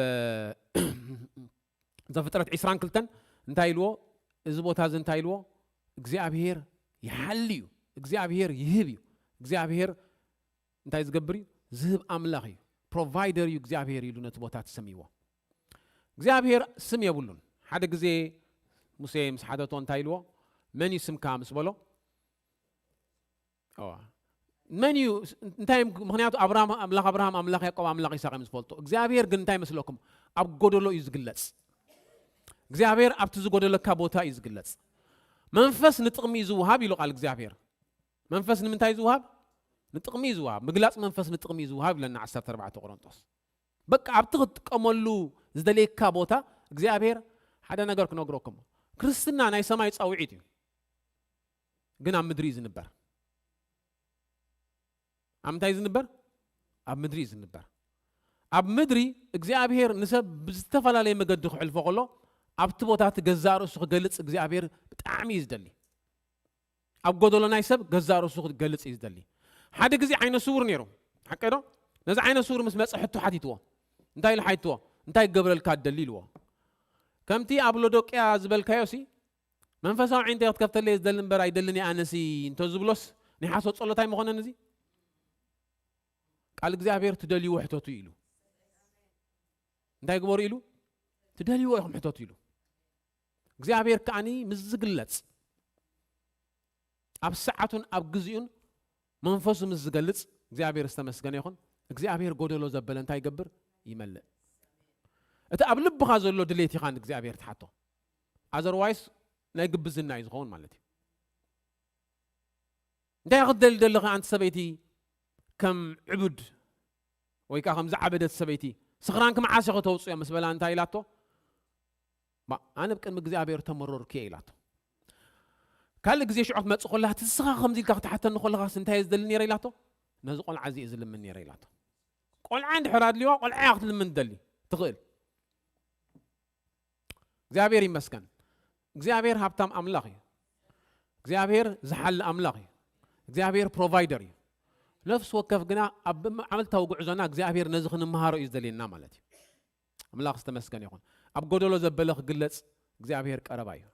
ዘፍጥረት ዕስራን ክልተን እንታይ ኢልዎ? እዚ ቦታ እዚ እንታይ ኢልዎ? እግዚኣብሔር ይሓሊ እዩ። እግዚኣብሔር ይህብ እዩ። እግዚኣብሔር እንታይ ዝገብር እዩ? ዝህብ ኣምላኽ እዩ። ፕሮቫይደር እዩ እግዚኣብሔር ኢሉ ነቲ ቦታ ትሰምይዎ። እግዚኣብሔር ስም የብሉን። ሓደ ግዜ ሙሴ ምስ ሓተቶ እንታይ ኢልዎ? መን እዩ ስምካ ምስ በሎ፣ እዋ፣ መን እዩ? እንታይ እዮም? ምኽንያቱ ኣብርሃም ኣምላኽ ኣብርሃም ኣምላኽ ያዕቆብ ኣምላኽ ይስሐቅ እዮም ዝፈልጡ። እግዚኣብሔር ግን እንታይ መስለኩም? ኣብ ጎደሎ እዩ ዝግለጽ። እግዚኣብሔር ኣብቲ ዝጎደለካ ቦታ እዩ ዝግለጽ። መንፈስ ንጥቕሚ እዩ ዝወሃብ ኢሉ ቃል እግዚኣብሔር። መንፈስ ንምንታይ እዩ ዝወሃብ? ንጥቕሚ እዩ ዝወሃብ። ምግላጽ መንፈስ ንጥቕሚ እዩ ዝወሃብ ኢለና ዓሰርተ ኣርባዕተ ቆሮንጦስ። በቃ ኣብቲ ክትጥቀመሉ ዝደልየካ ቦታ እግዚኣብሔር ሓደ ነገር ክነግረኩም። ክርስትና ናይ ሰማይ ጻውዒት እዩ፣ ግን ኣብ ምድሪ እዩ ዝንበር። ኣብ ምንታይ እዩ ዝንበር? ኣብ ምድሪ እዩ ዝንበር። ኣብ ምድሪ እግዚኣብሔር ንሰብ ብዝተፈላለየ መገዲ ክሕልፎ ከሎ፣ ኣብቲ ቦታ እቲ ገዛእ ርእሱ ክገልጽ እግዚኣብሔር ብጣዕሚ እዩ ዝደሊ። ኣብ ጎደሎ ናይ ሰብ ገዛእ ርእሱ ክገልጽ እዩ ዝደሊ። ሓደ ግዜ ዓይነ ስውር ነይሩ። ሓቀ ዶ? ነዚ ዓይነ ስውር ምስ መጸ ሕቶ ሓቲትዎ። እንታይ ኢሉ ሓቲትዎ? እንታይ ክገብረልካ ትደሊ ኢልዎ። ከምቲ ኣብ ሎዶቅያ ዝበልካዮ ሲ መንፈሳዊ ዓይንተይ ክትከፍተለይ ዝደሊ እምበር ኣይደልን እየ ኣነሲ እንተ ዝብሎስ ናይ ሓሶት ጸሎት ኣይምኾነን እዚ? ቃል እግዚኣብሔር ትደልይዎ ሕተቱ ኢሉ። እንታይ ግበሩ ኢሉ? ትደልይዎ ኢኹም ሕተቱ ኢሉ። እግዚኣብሔር ከኣኒ ምስ ዝግለጽ ኣብ ሰዓቱን ኣብ ግዜኡን መንፈሱ ምስ ዝገልጽ እግዚኣብሔር ዝተመስገነ ይኹን። እግዚኣብሔር ጎደሎ ዘበለ እንታይ ይገብር? ይመልእ። እቲ ኣብ ልብኻ ዘሎ ድሌት ኢኻ ንእግዚኣብሔር ትሓቶ። ኣዘርዋይስ ናይ ግብዝና እዩ ዝኸውን ማለት እዩ። እንታይ ክትደሊ ደለኺ ኣንቲ ሰበይቲ ከም ዕቡድ ወይ ከዓ ከም ዝዓበደት ሰበይቲ ስኽራንኪ መዓስ ኢኺ ተውፅዮ ምስ በላ እንታይ ኢላቶ? ማ ኣነ ብቅድሚ እግዚኣብሔር ተመረርኩ እየ ኢላቶ። ካልእ ግዜ ሽዑ ክትመፅእ ከላ እቲ ንስኻ ከምዚ ኢልካ ክትሓተኒ ከለኻስ እንታይ እየ ዝደሊ ነይረ ኢላቶ? ነዚ ቆልዓ እዚ እየ ዝልምን ነይረ ኢላቶ። ቆልዓ እንድሕር ኣድልዋ ቆልዓ እያ ክትልምን ትደሊ ትኽእል። እግዚኣብሔር ይመስገን። እግዚኣብሔር ሃብታም ኣምላኽ እዩ። እግዚኣብሔር ዝሓሊ ኣምላኽ እዩ። እግዚኣብሔር ፕሮቫይደር እዩ። ነፍሲ ወከፍ ግና ኣብ ዓመልታዊ ጉዕዞና እግዚኣብሔር ነዚ ክንመሃሮ እዩ ዝደልየና ማለት እዩ። ኣምላኽ ዝተመስገነ ይኹን። ኣብ ጎደሎ ዘበለ ክግለጽ እግዚኣብሔር ቀረባ እዩ።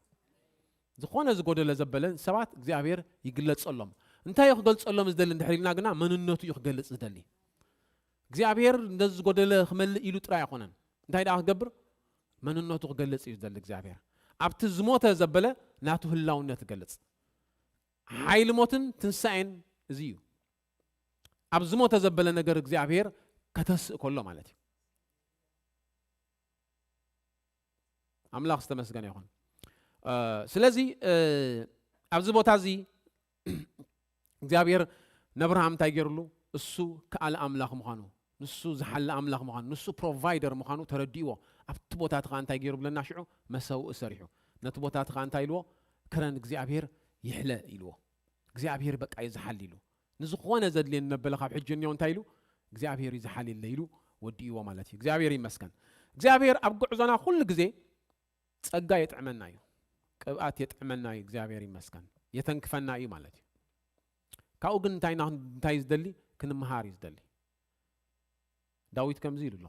ዝኾነ ዝጎደለ ዘበለን ሰባት እግዚኣብሔር ይግለጸሎም። እንታይ እዩ ክገልጸሎም ዝደሊ እንድሕር ኢልና ግና መንነቱ እዩ ክገልጽ ዝደሊ። እግዚኣብሔር ነዚ ዝጎደለ ክመልእ ኢሉ ጥራይ ኣይኮነን። እንታይ ደኣ ክገብር? መንነቱ ክገልጽ እዩ ዝደሊ እግዚኣብሔር። ኣብቲ ዝሞተ ዘበለ ናቱ ህላውነት ይገልጽ። ሓይሊ ሞትን ትንሳኤን እዚ እዩ። ኣብ ዝሞተ ዘበለ ነገር እግዚኣብሔር ከተስእ ከሎ ማለት እዩ። ኣምላኽ ዝተመስገነ ይኹን። እ፣ ስለዚ፣ እ፣ ኣብዚ ቦታ እዚ እግዚኣብሔር ነብርሃም እንታይ ገይሩሉ? እሱ ከኣለ ኣምላኽ ምዃኑ፣ ንሱ ዝሓለ ኣምላኽ ምዃኑ፣ ንሱ ፕሮቫይደር ምዃኑ ተረዲእዎ። ኣብቲ ቦታ እቲ ኸዓ እንታይ ገይሩ ብለና? ሽዑ መሰውኢ ሰሪሑ። ነቲ ቦታ እቲ ኸዓ እንታይ ኢልዎ? ክረን እግዚኣብሔር ይሕለ ኢልዎ። እግዚኣብሔር በቃ እዩ ዝሓሊ ኢሉ። ንዝኾነ ዘድልየኒ ነበለ ካብ ሕጂ እኒኦ እንታይ ኢሉ? እግዚኣብሔር እዩ ዝሓልየለይ ኢሉ ወዲእዎ ማለት እዩ። እግዚኣብሔር ይመስገን። እግዚኣብሔር ኣብ ጉዕዞና ኩሉ ግዜ ጸጋ የጥዕመና እዩ። ቅብኣት የጥዕመና እዩ። እግዚኣብሔር ይመስገን። የተንክፈና እዩ ማለት እዩ። ካብኡ ግን እንታይ ኢና፣ እንታይ እዩ ዝደሊ? ክንመሃር እዩ ዝደሊ። ዳዊት ከምዚ ኢሉ ኣሎ።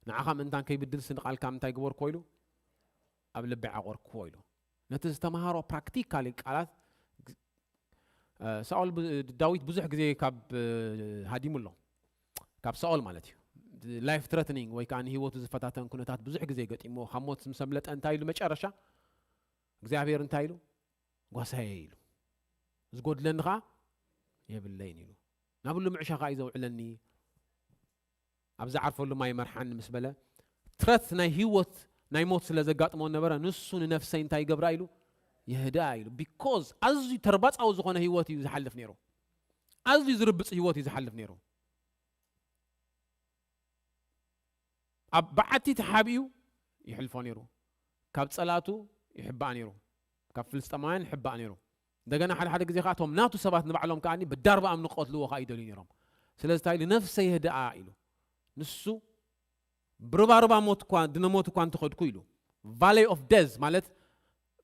ንዓኻ ምእንታን ከይብድልሲ ንቓልካ ምንታይ ግበርክዎ ኢሉ? ኣብ ልበይ ዓቖርክዎ ኢሉ። ነቲ ዝተምሃሮ ፕራክቲካሊ ቃላት ግ-፣ እ፣ ሳኦል ብ-፣ ዳዊት ብዙሕ ግዜ ካብ፣ እ፣ ሃዲሙ ኣሎ። ካብ ሳኦል ማለት እዩ። ላይፍ ትረትኒንግ ወይ ከዓ ንህይወቱ ዝፈታተን ኩነታት ብዙሕ ግዜ ገጢምዎ፣ ካብ ሞት ምስ ኣምለጠ እንታይ ኢሉ መጨረሻ? እግዚኣብሔር እንታይ ኢሉ? ጓሳየ ኢሉ። ዝጎድለኒ ኸዓ የብለይን ኢሉ። ናብ ልሙዕ ሻኻ እዩ ዘውዕለኒ፣ ኣብ ዝዓርፈሉ ማይ መርሓኒ ምስ በለ፣ ትረት ናይ ህይወት ናይ ሞት ስለ ዘጋጥሞ ነበረ፣ ንሱ ንነፍሰይ እንታይ ይገብራ ኢሉ? የህድኣ ኢሉ። ቢኮዝ ኣዝዩ ተርባጻዊ ዝኾነ ህይወት እዩ ዝሓልፍ ነይሩ። ኣዝዩ ዝርብጽ ህይወት እዩ ዝሓልፍ ነይሩ። ኣብ በዓቲ ተሓቢኡ ይሕልፎ ነይሩ። ካብ ጸላእቱ ይሕባእ ነይሩ። ካብ ፍልስጤማውያን ይሕባእ ነይሩ። እንደገና ሓደ ሓደ ግዜ ከዓ እቶም ናቱ ሰባት ንባዕሎም ከኣኒ ብዳርባኦም ንቀትልዎ ከዓ ይደልዩ ነይሮም። ስለዚ እንታይ ኢሉ? ነፍሰይ የህድኣ ኢሉ። ንሱ ብሩባሩባ ሞት እኳ፣ ድነ ሞት እኳ እንተኸድኩ ኢሉ። ቫለይ ኦፍ ደዝ ማለት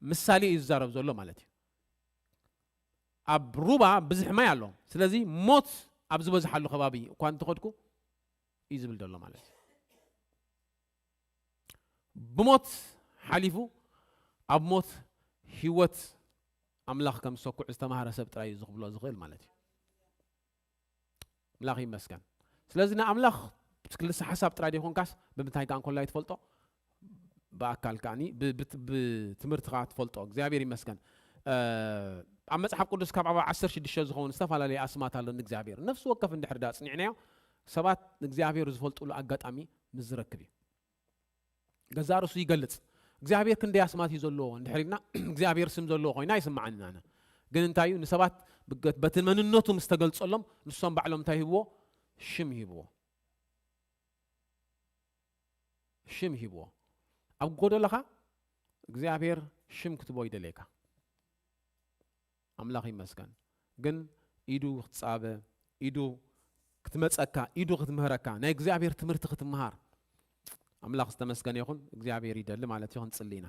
ምሳሌ እዩ ዝዛረብ ዘሎ ማለት እዩ። ኣብ ሩባ ብዙሕ ማይ ኣሎ። ስለዚ ሞት ኣብ ዝበዝሓሉ ከባቢ እኳ እንተኸድኩ እዩ ዝብል ዘሎ ማለት እዩ። ብሞት ሓሊፉ ኣብ ሞት ህይወት ኣምላኽ ከም ዝሰኩዕ ዝተማህረ ሰብ ጥራይ እዩ ዝኽብሎ ዝኽእል ማለት እዩ። ኣምላኽ ይመስገን። ስለዚ ንኣምላኽ ክልሰ ሓሳብ ጥራይ ዘይኮንካስ ብምንታይ ከኣ እንኮላይ ትፈልጦ? ብኣካል ከኣኒ ብ- ብት- ብትምህርቲ ከኣ ትፈልጦ። እግዚኣብሔር ይመስገን። እ፣ ኣብ መጽሓፍ ቅዱስ ካብ ዓባ ዓሰርተ ሽዱሽተ ዝኸውን ዝተፈላለዩ ኣስማት ኣሎ ንእግዚኣብሔር። ነፍሲ ወከፍ እንድሕር ዳ ኣጽኒዕናዮ ሰባት ንእግዚኣብሔር ዝፈልጡሉ ኣጋጣሚ ምስ ዝረክብ እዩ። ገዛ ርእሱ ይገልጽ። እግዚኣብሔር ክንደይ ኣስማት እዩ ዘለዎ እንድሕር ኢልና እግዚኣብሔር ስም ዘለዎ ኮይና ኣይስምዓንን ኣነ። ግን እንታይ እዩ ንሰባት ብገ- በቲ መንነቱ ምስ ተገልጸሎም ንሶም ባዕሎም እንታይ ይህብዎ? ሽም ይህብዎ። ሽም ይህብዎ። ኣብ ጎደለኻ እግዚኣብሔር ሽም ክትቦ ይደልየካ። ኣምላኽ ይመስገን። ግን ኢዱ ክትጻበ፣ ኢዱ ክትመጸካ፣ ኢዱ ክትምህረካ፣ ናይ እግዚኣብሔር ትምህርቲ ክትምሃር ኣምላኽ ዝተመስገነ ይኹን። እግዚኣብሔር ይደሊ ማለት እዩ። ክንጽሊ ኢና።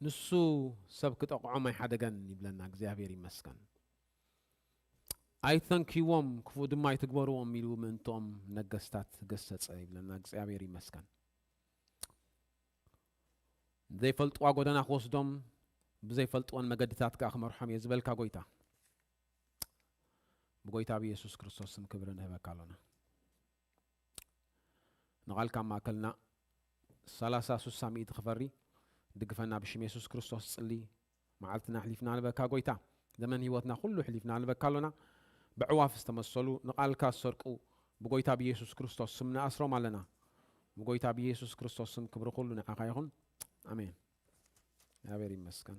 ንሱ ሰብ ክጠቕዖም ኣይሓደገን ይብለና እግዚኣብሔር ይመስገን። ኣይተንክይዎም ክፉእ ድማ ኣይትግበርዎም ኢሉ ምእንትኦም ነገስታት ገሰጸ ይብለና እግዚኣብሔር ይመስገን። ዘይፈልጥዋ ጎደና ክወስዶም ብዘይፈልጥወን መገድታት ከኣ ክመርሖም እየ ዝበልካ ጎይታ ብጎይታ ብየሱስ ክርስቶስ ስም ክብሪ ንህበካ ኣሎና። ንቓልካ ማእከልና ሰላሳ ሱሳ ሚእቲ ክፈሪ ድግፈና ብሽም የሱስ ክርስቶስ ጽሊ። መዓልትና ሕሊፍና ንበካ ጎይታ፣ ዘመን ህይወትና ኩሉ ሕሊፍና ንበካ ኣሎና። ብዕዋፍ ዝተመሰሉ ንቓልካ ዝሰርቁ ብጎይታ ብየሱስ ክርስቶስ ስም ንኣስሮም ኣለና። ብጎይታ ብየሱስ ክርስቶስ ስም ክብሪ ኩሉ ንዓኻ ይኹን። ኣሜን። እግዚኣብሔር ይመስገን።